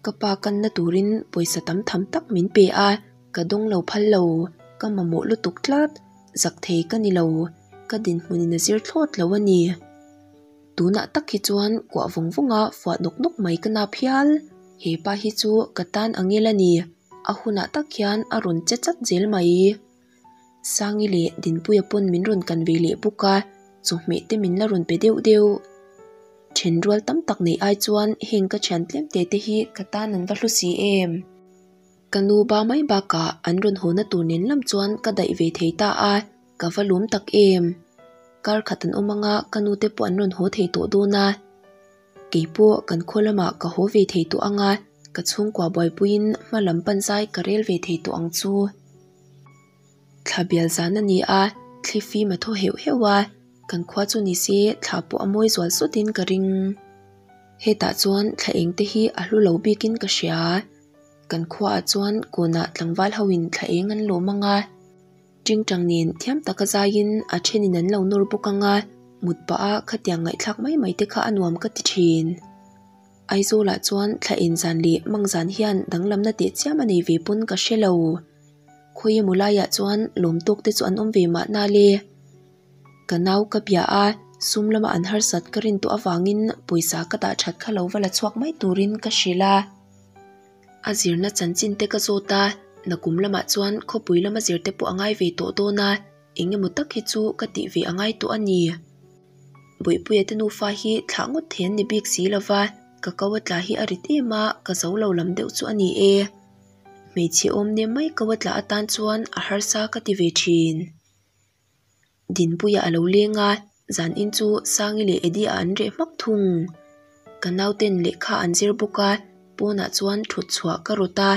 Ka pa kanna turin pawisa tam tham tak min pe a, ka dawng lo phal lo, ka mamawh lutuk tlat, zak thei ka ni lo, ka dinhmunin a zir thlawt lo a ni. Tunah tak hi chuan kuah vawng vawng a fuah nawk nawk mai ka nap hial. He pa hi chu ka tan ang ila ni, a hunah tak hian a rawn che chat zel mai. Sangi leh Dinpuia pawn min rawn kan ve leh bawk a, chawhmeh te min la rawn pe deuh deuh. Then rual tam tak neih ai chuan heng ka thian tlem te te hi ka tan an va hlu si em. Ka nu ba mai bakah an rawn hawna tur nen lam chuan ka daih ve thei ta a. Ka va lawm tak em? Kar khat an awm anga ka nute pawh an rawn haw thei tawh dawn a. Kei pawh kan khaw lamah ka haw ve thei tawh anga ka chhungkua buaipuiin hma lam pan zai ka rel ve thei tawh ang chu. Thla bial zan a ni a, thli fim a thaw heuh heuh a, kan khua chu ni se thla pawh a mawi zual sawtin ka ring. Hetah chuan thla eng te hi a hlu lo bikin ka hria. Kan khuaah chuan kawnah tlangval hoin thla eng an lawm anga. Tingtang nen thiam taka zaiin a thenin an lo nawr bawk ang a, mut pah a khatiang ngaihthlak mai mai te kha a nuam ka ti thin. Aizawlah chuan thla en zan leh mang zan hian danglamna teh chiam a nei ve pawn ka hre lo. Khawi emaw laiah chuan lawm tawk te chu an awm ve mahna le. Ka nau ka bia a, sum lama an harsat ka rin tawh avangin pawisa ka dah that kha lo va la chhuak mai turin ka hrilh a. A zirna chanchin te ka zawt a, Nakum lamah chuan khawpui lama zir te pawh a ngai ve tawh dawn a, eng emaw tak hi chu ka tih ve a ngai tawh a ni. Bawihpuia te nufa hi thlah ngawt thei an ni bik si lova, ka ko a tla hi a rit em a, ka zo lo lam deuh chu a ni e. Hmeichhe awm nem mai ko a tla atan chuan a harsa ka ti ve thin. Dinpuia a lo leng a, zanin chu Sangi leh Eddie-a an reh hmak thung. Ka nauten lehkha an zir bawk a, pawnah chuan thut chhuah ka rawt a,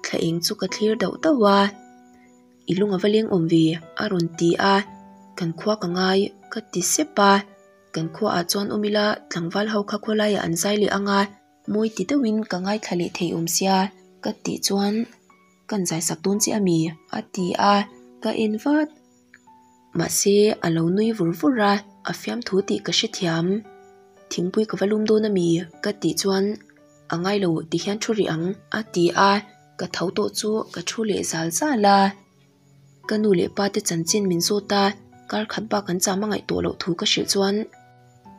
thla eng chu ka thlir dauh dauh a. I lung a va leng awm ve, a rawn ti a, Kan khua ka ngai, ka ti sep a. Kan khuaah chuan awm ila tlangval ho kha khawlaiah an zai leh ang a, mawi ti deuhin ka ngaithla leh thei awm sia, ka tih chuan Kan zai sak dawn che a mi? a ti a, ka en vat. Mahse, a lo nui vur vur a, a fiamthu tih ka hrethiam. Thingpui ka va lum dawn a mi? ka tih chuan A ngai lo ti hian thu rih ang, a ti a, ka tho tawh chu ka thu leh zal zal a. Ka nu leh pa te chanchin min zawt a, kar khat bak an cham a ngaih tawh loh thu ka hrilh chuan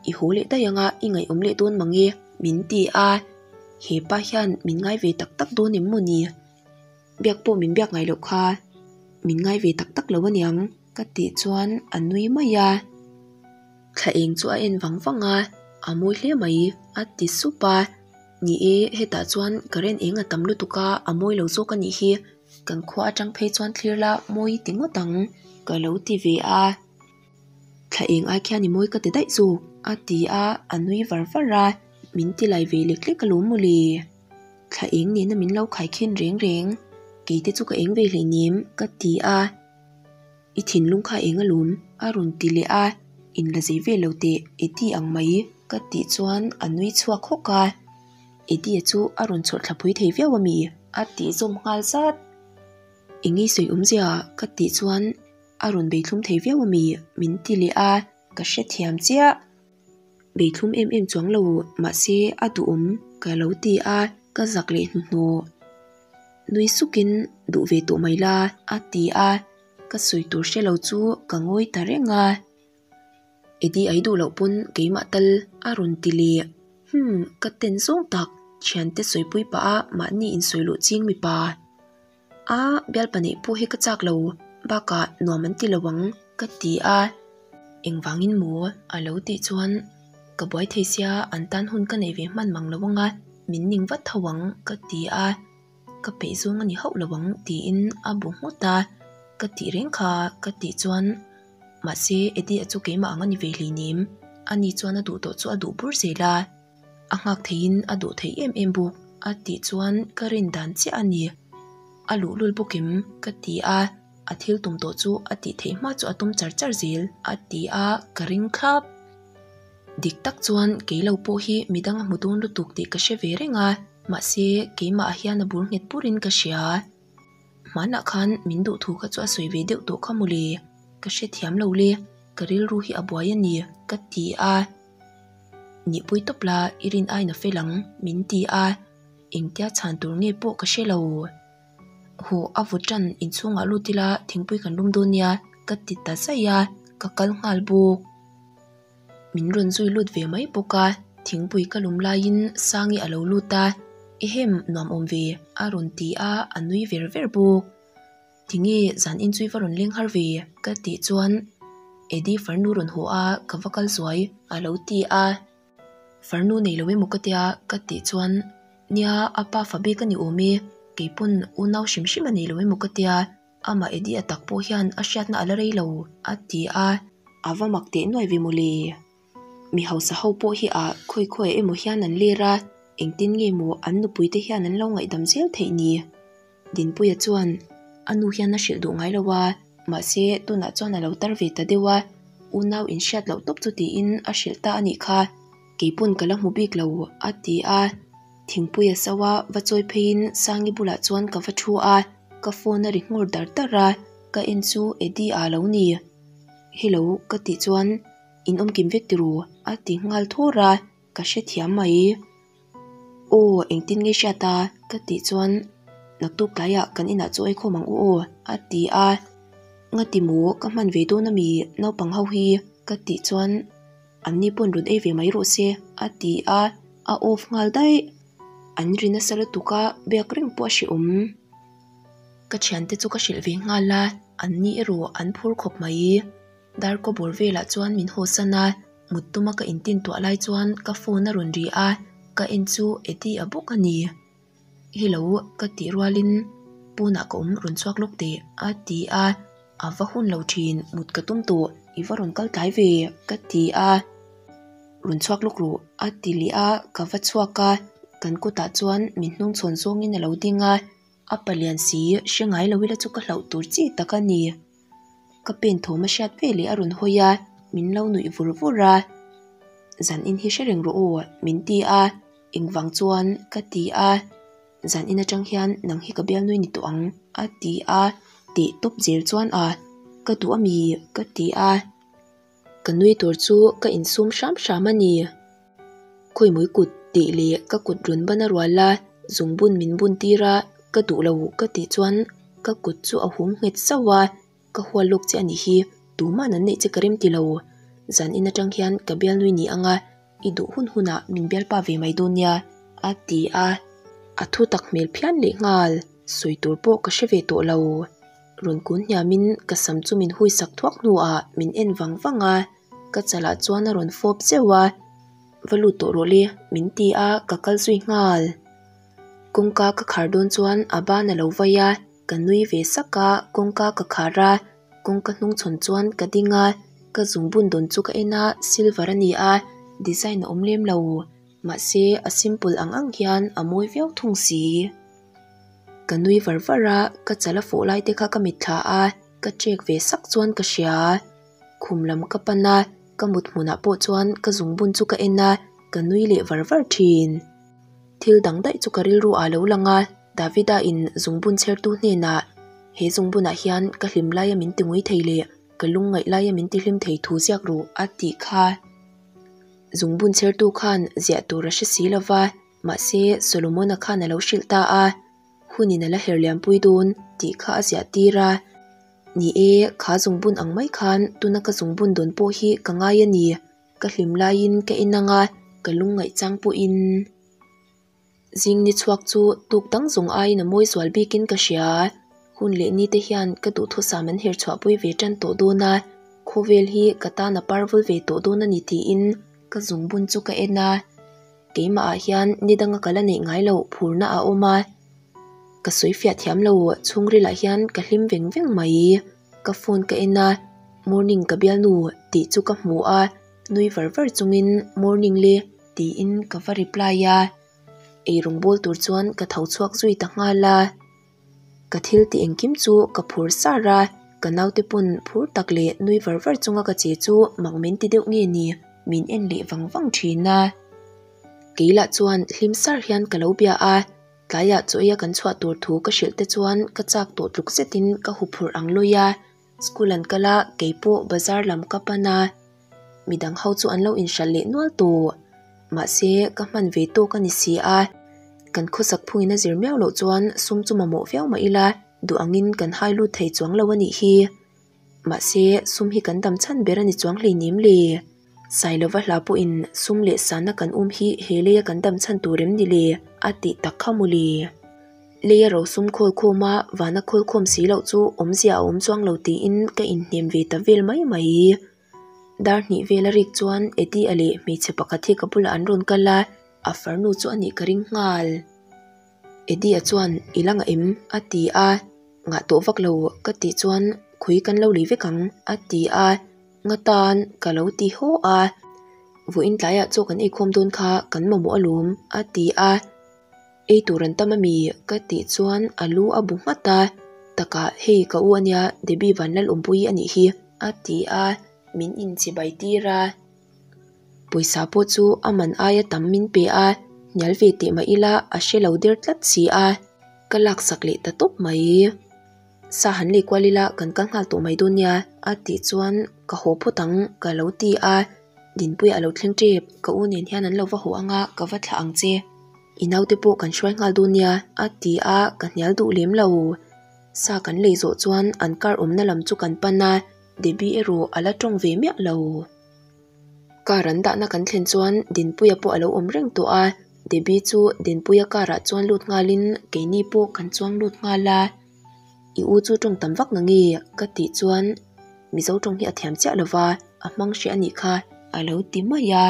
I haw leh daih anga i ngaihawm leh dawn mang e, min ti a. He pa hian min ngai ve tak tak dawn em maw ni? Biak pawh min biak ngai loh kha min ngai ve tak tak lo aniang ka tih chuan a nui mai a. Thla eng chu a en vang vang a, a mawi hle mai a ti sup a. Ni e, hetah chuan current eng a tam lutuk a, a mawi lo zawk a nih hi. Kan khua atang phei chuan thlir la mawi ti ngawt ang ka lo ti ve a. Thla eng ai khian i mawi ka ti daih zawk a ti a, a nui var var a, min ti lai ve lek lek alawm mawle. Thla eng nena min lo khai khin reng reng, kei te chu ka eng ve hleinem ka ti a, i thinlung kha eng alawm a rawn ti leh a, in la zei vel lo teh Eddie ang mai ka tih chuan a nui chhuak hawk a, Eddie chu a rawn chhawrh thla pui thei viau a mi? A tih zawm nghal zat. Eng nge sawi awmzia ka tih chuan a rawn beithlum thei viau a mi? Min ti leh a, ka hrethiam chiah. Beithlum em em chuang lo mahse a duhawm ka lo ti a, ka zak leh hnuhnawh. Nui sukin duh ve tawh mai la a ti a, ka sawi tur hre lo chu ka ngawi ta reng a. Eddie ai duh loh pawn keimah tal a rawn ti leh. Humm ka ten zawng tak thiante sawipui pah a mahni insawi luh ching mipa. A bialpa neih pawh hi ka chak lo, bakah nuam an ti lo ang ka ti a, engvangin maw a lo tih chuan ka buai thei sia an tan hun ka nei ve hman mang lo anga min ning vat tho ang ka ti a, ka peih zawng a ni hauh lo ang tiin a bu nghut a, ka tih reng kha ka tih chuan mahse Eddie-a chu keimah ang a ni ve hleinem, ani chuan a duh tawh chu a duh bur zel a. A nghak theiin a duh thei em em bawk a tih chuan ka rin dan chiah a ni. A luhlul bawk em? Ka ti a, a thil tum tawh chu a tih theih hma chu a tum char char zel a ti a, ka ring thlap. Dik tak chuan kei lo pawh hi midang a hmu dawn lutuk tih ka hre ve reng a, mahse keimah hian a bur nghet burin ka hria. Hmanah khan min duh thu kha chu a sawi ve deuh tawh kha mawle, ka hrethiam lo le, ka rilru hi a buai a ni ka ti a. Nihpui tawp la i rin aiin a fel ang min ti a, engtia chhan tur nge pawh ka hre lo. Huh a vut tan inchhungah lut ila thingpui kan lum dawn nia ka ti ta zaih a, ka kal nghal bawk. Min rawn zui lut ve mai bawk a, thingpui ka lum laiin Sangi a lo lut a, Ehem nuam awm ve a rawn ti a, a nui ver ver bawk. Tinge zan in chu i va rawn leng har ve? Ka tih chuan Eddie farnu rawn haw a, ka va kal zuai a lo ti a. Farnu nei lo emaw ka tia ka tih chuan Nia, a pa fa bik a ni awm e, keipawn unau hrim hrim a nei lo emaw ka tia, amah Eddie a tak pawh hian a hriatna a la rei lo a ti a. A va mak teh nuai ve mawle. Mi hausa ho pawh hi ah khawi khawi emaw hian an ler a, engtin nge maw an nupui te hian an lo ngaihdam zel theih ni? Dinpuia chuan a nu hian a hrilh duh ngai lo a, mahse tunah chuan a lo tar ve ta deuh a, unau inhriat loh tawp chu tiin a hrilh ta a nih kha, keipawn ka la hmu bik lo a ti a, thingpuia so a va chawi pheiin Sangi bulah chuan ka va thu a, ka phone a ri nghawr dar dar a, ka en chu Eddie-a a lo ni. Hello ka tih chuan in awm kim vek tiraw a ti nghal thawr a, ka hrethiam mai. Aw engtin nge hriat a? Ka tih chuan naktuk tlaiah kan inah chu ei khawm ang u aw a ti a. Ngati maw ka hman ve dawn ami naupang ho hi? Ka tih chuan an ni pawn rawn ei ve mai rawh se a ti a, a off nghal daih. An ri nasa lutuk a biak reng pawh a hrehawm. Ka thiante chu ka hrilh ve nghal a, an ni erawh an phur khawp mai. Darkaw bawr velah chuan min hawsan a, mut tuma ka intin tuah lai chuan ka phone a rawn ri a, ka en chu Eddie a bawk a ni. Hello ka tih rualin pawnah ka awm rawn chhuak lawk teh a ti a, a va hun lo thin mut ka tum tawh i va rawn kal tlai ve ka ti a, rawn chhuak lawk rawh a ti leh a, ka va chhuak a, kan kawtah chuan min hnung chhawn zawngin a lo ding a, a palian si hre ngai lo ila chu ka hlauh tur chi tak a ni. Ka pen thawm a hriat ve leh a rawn hawi a, min lo nuih vur vur a, Zan in hi hre reng rawh aw min ti a, engvang chuan ka ti a, Zan in atang hian nang hi ka bialnui ni tawh ang a ti a, teh tawp zel chuan a, Ka duh ami ka ti a. Ka nui tur chu ka insum hram hram a ni. Khawimui kut tih leh ka kut rawn ban a rual a, zungbun min bun tir a, ka duh lo ka tih chuan ka kut chu a hum nghet sauh a, ka hual lawk che a nih hi, tuman an neih che ka rem ti lo. Zan in atang hian ka bialnui ni ang a, i duh hun hunah min bialpa ve mai dawn nia, a ti a. A thu tak hmel phian leh nghal, sawi tur pawh ka hre ve tawh lo. Rawn kun hniamin ka sam chu min hui sak thuak hnuah min en vang vang a, ka chalah chuan a rawn fawp zeuh a, Va lut tawh rawh le, min ti a, ka kal zui nghal. Kawngka ka khar dawn chuan a ban a lo vai a, ka nui ve sak a, kawngka ka khar a, kawngka hnung chhawn chuan ka ding a, ka zungbun dawn chu ka en a, silver a ni a, design a awm lem lo, mahse a simple ang ang hian a mawi viau thung si. Ka nui var var a, ka chal a fawh lai te kha ka mitthla a, ka check ve sak chuan ka hria. Khum lam ka pan a, ka mut hmunah pawh chuan ka zungbun chu ka en a, ka nui leh var var thin. Thil dang daih chu ka rilru ah lo lang a, Davida in zungbun chhertu hnenah, He zungbunah hian ka hlim laia min ti ngui thei leh ka lungngaih laia min ti hlim thei thu ziak ru a tih kha. Zungbun chhertu khan ziah tur a hre si lova. Mahse, Solomona khan a lo hrilh ta a, Hunin a la her liampui dawn tih kha a ziah tir a. Ni e, kha zungbun ang mai khan tuna ka zungbun dawn pawh hi ka ngai a ni. Ka hlim laiin ka en ang a, ka lungngaih chang pawhin. Zing ni chhuak chu tuk dang zawng aiin a mawi zual bikin ka hria. Hun leh ni te hian ka duhthusam an her chhuahpui ve tan tawh dawn a, khawvel hi ka tan a parvul ve tawh dawn a ni tiin ka zungbun chu ka en a. Keimah ah hian ni danga ka la neih ngai loh phurna a awm a, ka sawi fiah thiam lo chhungril ah hian ka hlim veng veng mai. Ka phone ka en a, morning ka bialnu tih chu ka hmu a, nui var var chungin morning le tiin ka va reply a, eirawng bawl tur chuan ka tho chhuak zui ta nghal a. Ka thil tih engkim chu ka phur sar a, ka naute pawn phur tak leh nui var var chunga ka che chu mak min ti deuh nge ni, min en leh vang vang thin a. Kei lah chuan hlim sar hian ka lo bia a, tlaiah chaw eia kan chhuah tur thu ka hrilh te chuan ka chak tawh tluk zetin ka huphurh ang lawi a, school an kal a, kei pawh bazar lam ka pan a. Midang ho chu an lo inhralh leh nual tawh. Mahse, ka hman ve tawk a ni si a. Kan khawsak phungin a zir miau loh chuan sum chu mamawh viau mah ila, duh angin kan hai lut thei chuang lo a nih hi. Mahse, sum hi kan dam chhan ber a ni chuang hleinem le. Sailova hla pawhin sum leh sana kan um hi he leia kan dam chhan tur em ni le? a tih tak kha maw le. Leia rosum khawl khawma vana khawl khawm si loh chu awmzia a awm chuang lo tiin ka inhnem ve ta vel mai mai. Dar hnih vel a rik chuan Eddie a leh hmeichhe pakhat hi ka bulah an rawn kal a, a farnu chu a nih ka ring nghal. Eddie a chuan i la ngah em? a ti a, ngah tawh vak lo ka tih chuan khawi kan lo lei vek ang a ti a, nga tan ka lo ti haw a, vawiin tlaiah chaw kan eikhawm dawn kha kan mamawh alawm a ti a. Ei tur an tam ami? Ka tih chuan a lu a bu nghat a, takah hei ka u ania Debbie Vanlalawmpui a nih hi a ti a, min inchibai tir a. Pawisa pawh chu a man aia tam min pe a, hnial ve teh mah ila a hre lo der tlat si a, ka laksak leh ta tawp mai. Sa han lei kual ila kan kal nghal tawh mai dawn nia a tih chuan ka haw phawt ang ka lo ti a, Dinpuia a lo thleng tep, ka u nen hian an lo va haw anga ka va thlah ang che. I naute pawh kan hruai nghal dawn nia a ti a, ka hnial duh lem lo. Sa kan lei zawh chuan an car awmna lam chu kan pan a, Debbie erawh a la tawng ve miah lo. Car an dahna kan thlen chuan Dinpuia pawh a lo awm reng tawh a, Debbie chu Dinpuia car ah chuan lut nghalin keini pawh kan chuang lut nghal a. I u chu tawng tam vak nange ka tih chuan Mizo tawng hi a thiam chiah lova a hmang hreh a nih kha a lo ti mai a.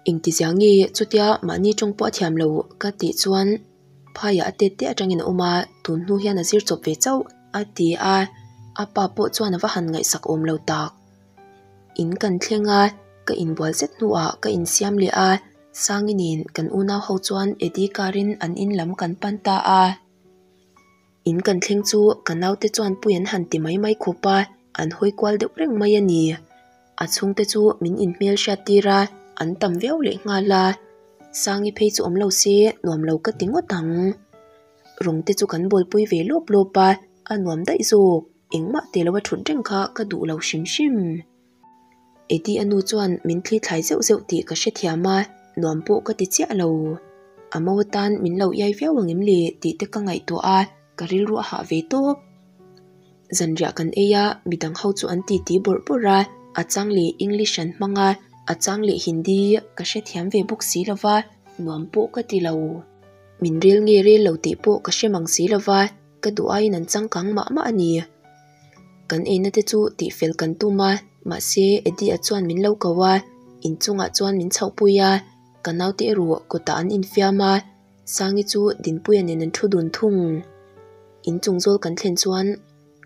Engtizia nge chutia mahni tawng pawh a thiam lo ka tih chuan phaiah a tet te atangin a awm a, tun hnu hian a zir chawp ve chauh a ti a, a pa pawh chuan a va han ngaihsak awm lo tak. In kan thleng a, ka inbual zet hnuah ka insiam leh a, Sangi nen kan unau ho chuan Eddie car in an in lam kan pan ta a. In kan thleng chu ka naute chuan pui an han ti mai mai khawp a, an hawi kual deuh reng mai a ni. A chhungte chu min inhmel hriat tir a, an tam viau leh nghal a. Sangi phei chu awm lo se nuam lo ka ti ngawt ang. Rawng te chu kan bawlpui ve lawp lawp a, a nuam daih zawk. Engmah teh lo a thut reng kha ka duh lo hrim hrim. Eddie a nu chuan min thli thlai zeuh zeuh tih ka hrethiam a, nuam pawh ka ti chiah lo. A mo atan min lo iai viau ang em le tih te ka ngaihtuah a, ka rilru a hah ve tawp. Zanriah kan ei a, midang ho chu an titi bawrh bawrh a, a chang leh English an hmang a, a chang leh Hindi ka hrethiam ve bawk si lo va, nuam pawh ka ti lo. Min rel nge rel lo tih pawh ka hre mang si lo va, ka duh aiin an changkang mah mah a ni. Kan eina te chu tihfel kan tum a, mahse Eddie-a chuan min lo ko a, inchungah chuan min chhohpui a, ka naute erawh kawtah an infiam a, Sangi chu Dinpuia nen an thu dun thung. Inchung zawl kan thlen chuan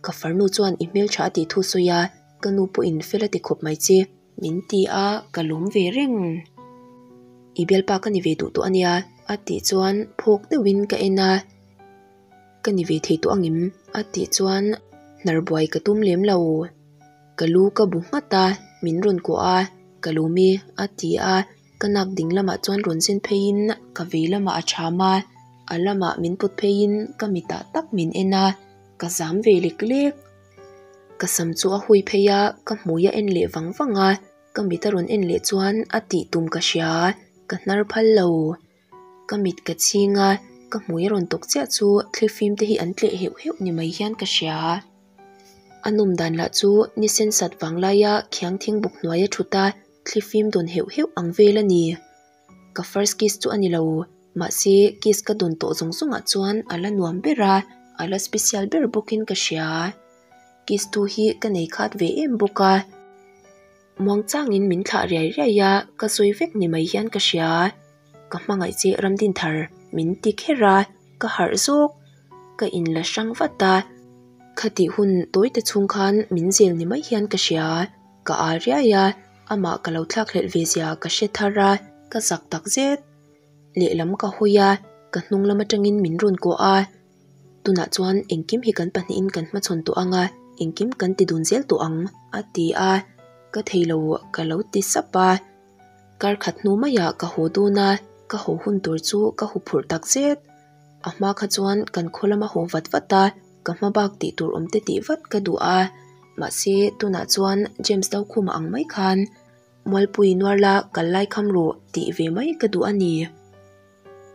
ka farnu chuan i hmeltha a tih thu sawi a, ka nu pawhin fel a ti khawp mai che. Min ti a, ka lawm ve reng. I bialpa ka ni ve duh tawh a nia a tih chuan phawk deuhin ka en a. Ka ni ve thei tawh angem? A tih chuan hnar buai ka tum lem lo. Ka lu ka bu nghat a, min rawn kuah a, ka lawm e a ti a, ka nak ding lamah chuan rawn zen pheiin ka vei lamah a cham a, a lamah min pawt pheiin ka mitah tak min en a, ka zam ve lek lek. Ka sam chu a hui phei a, ka hmui a en leh vang vang a, ka mit a rawn en leh chuan a tih tum ka hria, ka hnar phal lo. Ka mit ka chhing a, ka hmui a rawn tawk chiah chu thlifim te hi an tleh heuh heuh ni mai hian ka hria. A nawm dan lah chu ni sen sat vang laia khiang thing buk hnuai a thut a, thlifim dawn heuh heuh ang vel a ni. Ka first kiss chu a ni lo, mahse kiss ka dawn tawh zawng zawngah chuan a la nuam ber a, a la special ber bawkin ka hria. Kiss tu hi ka nei khat ve em bawk a. Muang changin min thlah riai riai a, ka sawi vek ni mai hian ka hria. Ka hmangaih che Ramdinthar min ti kher a, ka harh zawk. Ka inla hrang vat a, khatih hun tawite chhung khan min zel ni mai hian ka hria. Ka al riai a, amah ka lo thlakhlelh ve zia ka hre thar a, ka zak tak zet. Lehlam ka hawi a, ka hnung lam atangin min rawn kawh a. Tunah chuan engkim hi kan pahnihin kan hmachhawn tawh ang a, engkim kan ti dun zel tawh ang, a ti a. Ka thei lo, ka lo ti sap a. Kar khat hnu maiah ka haw dun a, ka haw hun tur chu ka hu phurh tak zet. A hma kha chuan kan khaw lama haw vat vat a, ka hma bak tih tur awm te tih vat ka duh a. Mahse, tunah chuan James Dokhuma ang mai khan Mualpui nuar la kal lai kham rawh tih ve mai ka duh a ni.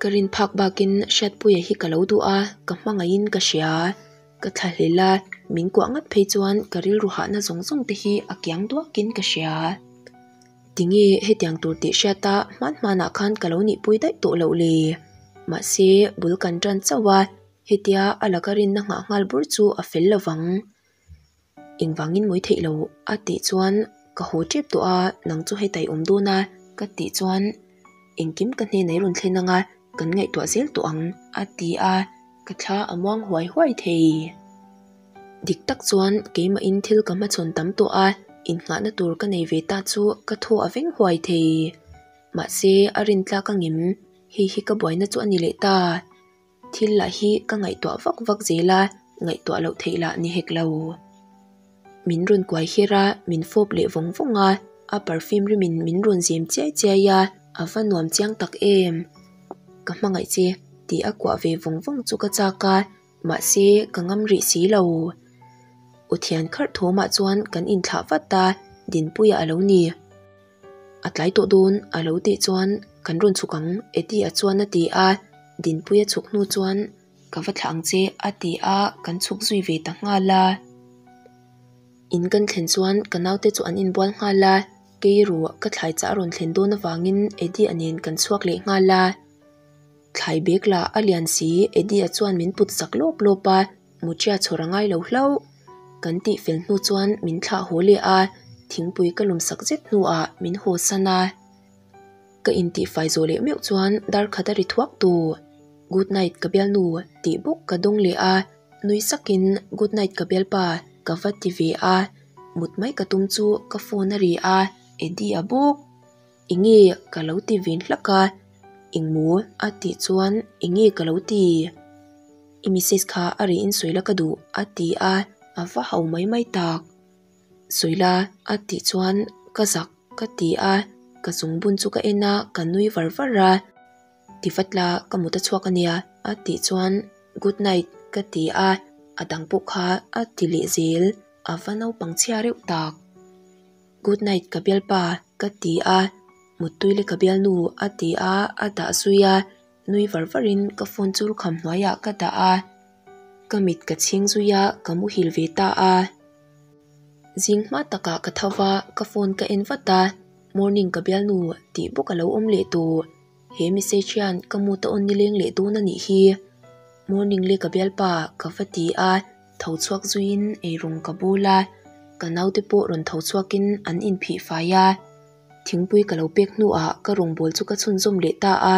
Ka rin phak bakin Hriatpuia hi ka lo duh a, ka hmangaihin ka hria. Ka thla hlel a, min kuah ngat phei chuan ka rilru hahna zawng zawng te hi a kiang duakin ka hria. Tinge hetiang tur tih hriata hman hmanah khan ka lo nihpui daih tawh loh le? Mahse, bul kan tan chauh a, hetia a laka rinna nghah nghal bur chu a fel lovang. Engvangin mawi theih lo a tih chuan ka haw tep tawh a, nang chu heta i awm dawn a ka tih chuan engkim ka hnenah i rawn thlen ang a, kan ngaihtuah zel tawh ang a ti a, ka thla a muang huai huai thei. Dik tak chuan keimahin thil ka hmachhawn tam tawh a, innghahna tur ka nei ve ta chu ka thaw a veng huai thei. Mahse a rintlak angem hei hi ka buaina chu a ni leh ta. Thil lah hi ka ngaihtuah vak vak zel a, ngaihtuah loh theih lah ni hek lo. Min rawn kuai her a, min fawp leh vawng vawng a, a perfume rimin min rawn zem chiai chiai a, a va nuam chiang tak em. Ka hmangaih che tih a kuah ve vawng vawng chu ka chak a, mahse ka ngam rih si lo. Uthian kharh thawmah chuan kan inthlah vat a, Dinpuia a lo ni. A tlai tawh dawn a lo tih chuan kan rawn chhuk ang Eddie-a chuan a ti a, Dinpuia chhuk hnu chuan ka va thlah ang che a ti a, kan chhuk zui ve ta nghal a. In kan thlen chuan ka naute chu an inbual nghal a, kei erawh ka thlai chah a rawn thlen dawn avangin Eddie-a nen kan chhuak leh nghal a. Thlai bag lah a lian si Eddie-a chuan min put sak lawp lawp a. Muṭia chhawr a ngai lo hlauh. Kan tih fel hnu chuan min thlah haw leh a, thingpui ka lum sak zet hnuah min haw san a. Ka intihfai zawh leh meuh chuan dar khat a ri thuak tawh. Good night ka bialnu tih bawk ka dawng leh a, nui sakin good night ka bialpa ka va ti ve a, mut mai ka tum chu ka phone a ri a, Eddie a bawk. Enge ka lo ti vin hlak a, engmaw a tih chuan enge ka lo ti? I message kha a ri in sawi la ka duh a ti a, a va hau mai mai tak. Sawi la a tih chuan ka zak ka ti a, ka zungbun chu ka en a, ka nui var var a. Ti vat la ka mut a chhuak a nia a tih chuan good night ka ti a, a dang pawh kha a ti leh zel, a va naupang chhia reuh tak. Good night ka bialpa ka ti a, muttui le ka bialnu a ti a, a dah zui a, nui var varin ka phone chu lukham hnuaiah ka dah a, ka mit ka chhing zui a, ka muhil ve ta a. Zing hma takah ka tho va, ka phone ka en vat a, morning ka bialnu tih bawk a lo awm leh tawh. He message hian ka mood a on nileng leh dawn a nih hi. Morning le ka bialpa ka va ti a, tho chhuak zuiin eirawng ka bul a, ka naute pawh rawn tho chhuakin an inphih fai a. Thingpui ka lo pek hnuah ka rawngbâwl chu ka chhunzawm leh ta a,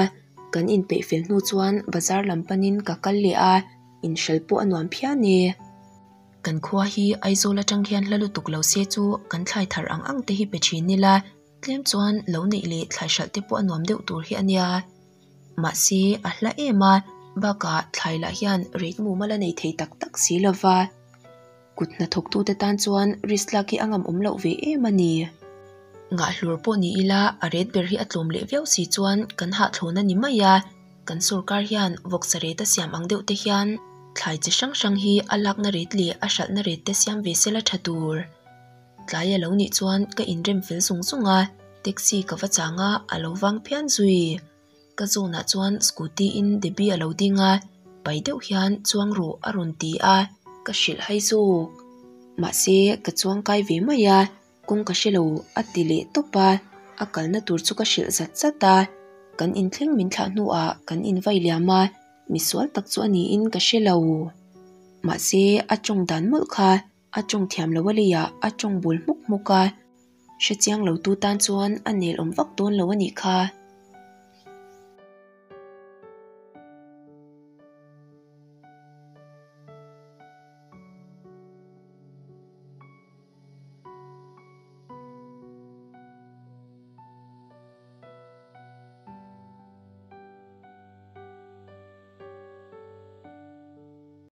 kan inpeih fel hnu chuan bazar lam panin ka kal leh a, inhralh pawh a nuam phian e. Kan khua hi Aizawl atang hian hla lutuk lo se chu kan thlai thar ang ang te hi pe thin ila, tlem chuan lo neih leh thlai hralh te pawh a nuam deuh tur hi a nia. Mahse a hla em a, bakah thlai lah hian rate mumal a nei thei tak tak si lova. Kut hnathawktute tan chuan risk lak hi a ngam awm loh ve em a ni. Ngahhlur pawh ni ila a rate ber hi a tlawm leh viau si chuan kan hahthlawn a ni mai a, kan sorkar hian vawksa rate a siam ang deuh te hian thlai chi hrang hrang hi a lakna rate leh a hralhna rate te siam ve sela tha tur. Tlai a lo nih chuan ka inrem fel zung zung a, taxi ka va chang a, a lo vang phian zui. Ka zawnah chuan scooty in Debbie a lo ding a, pai deuh hian chuang rawh a rawn ti a, ka hrilh hai zawk. Mahse ka chuang kai ve mai a, kawng ka hre lo a ti leh tawp a, a kalna tur chu ka hrilh zat zat a, kan inthleng min thlah hnuah kan invai liam a, misual tak chu a niin ka hre lo. Mahse a tawng dan mawlh kha A tawng thiam lo a leiah a tawng bul hmuk hmuk a, hrechiang lo tu tan chuan a nel awm vak dawn lo a nih kha.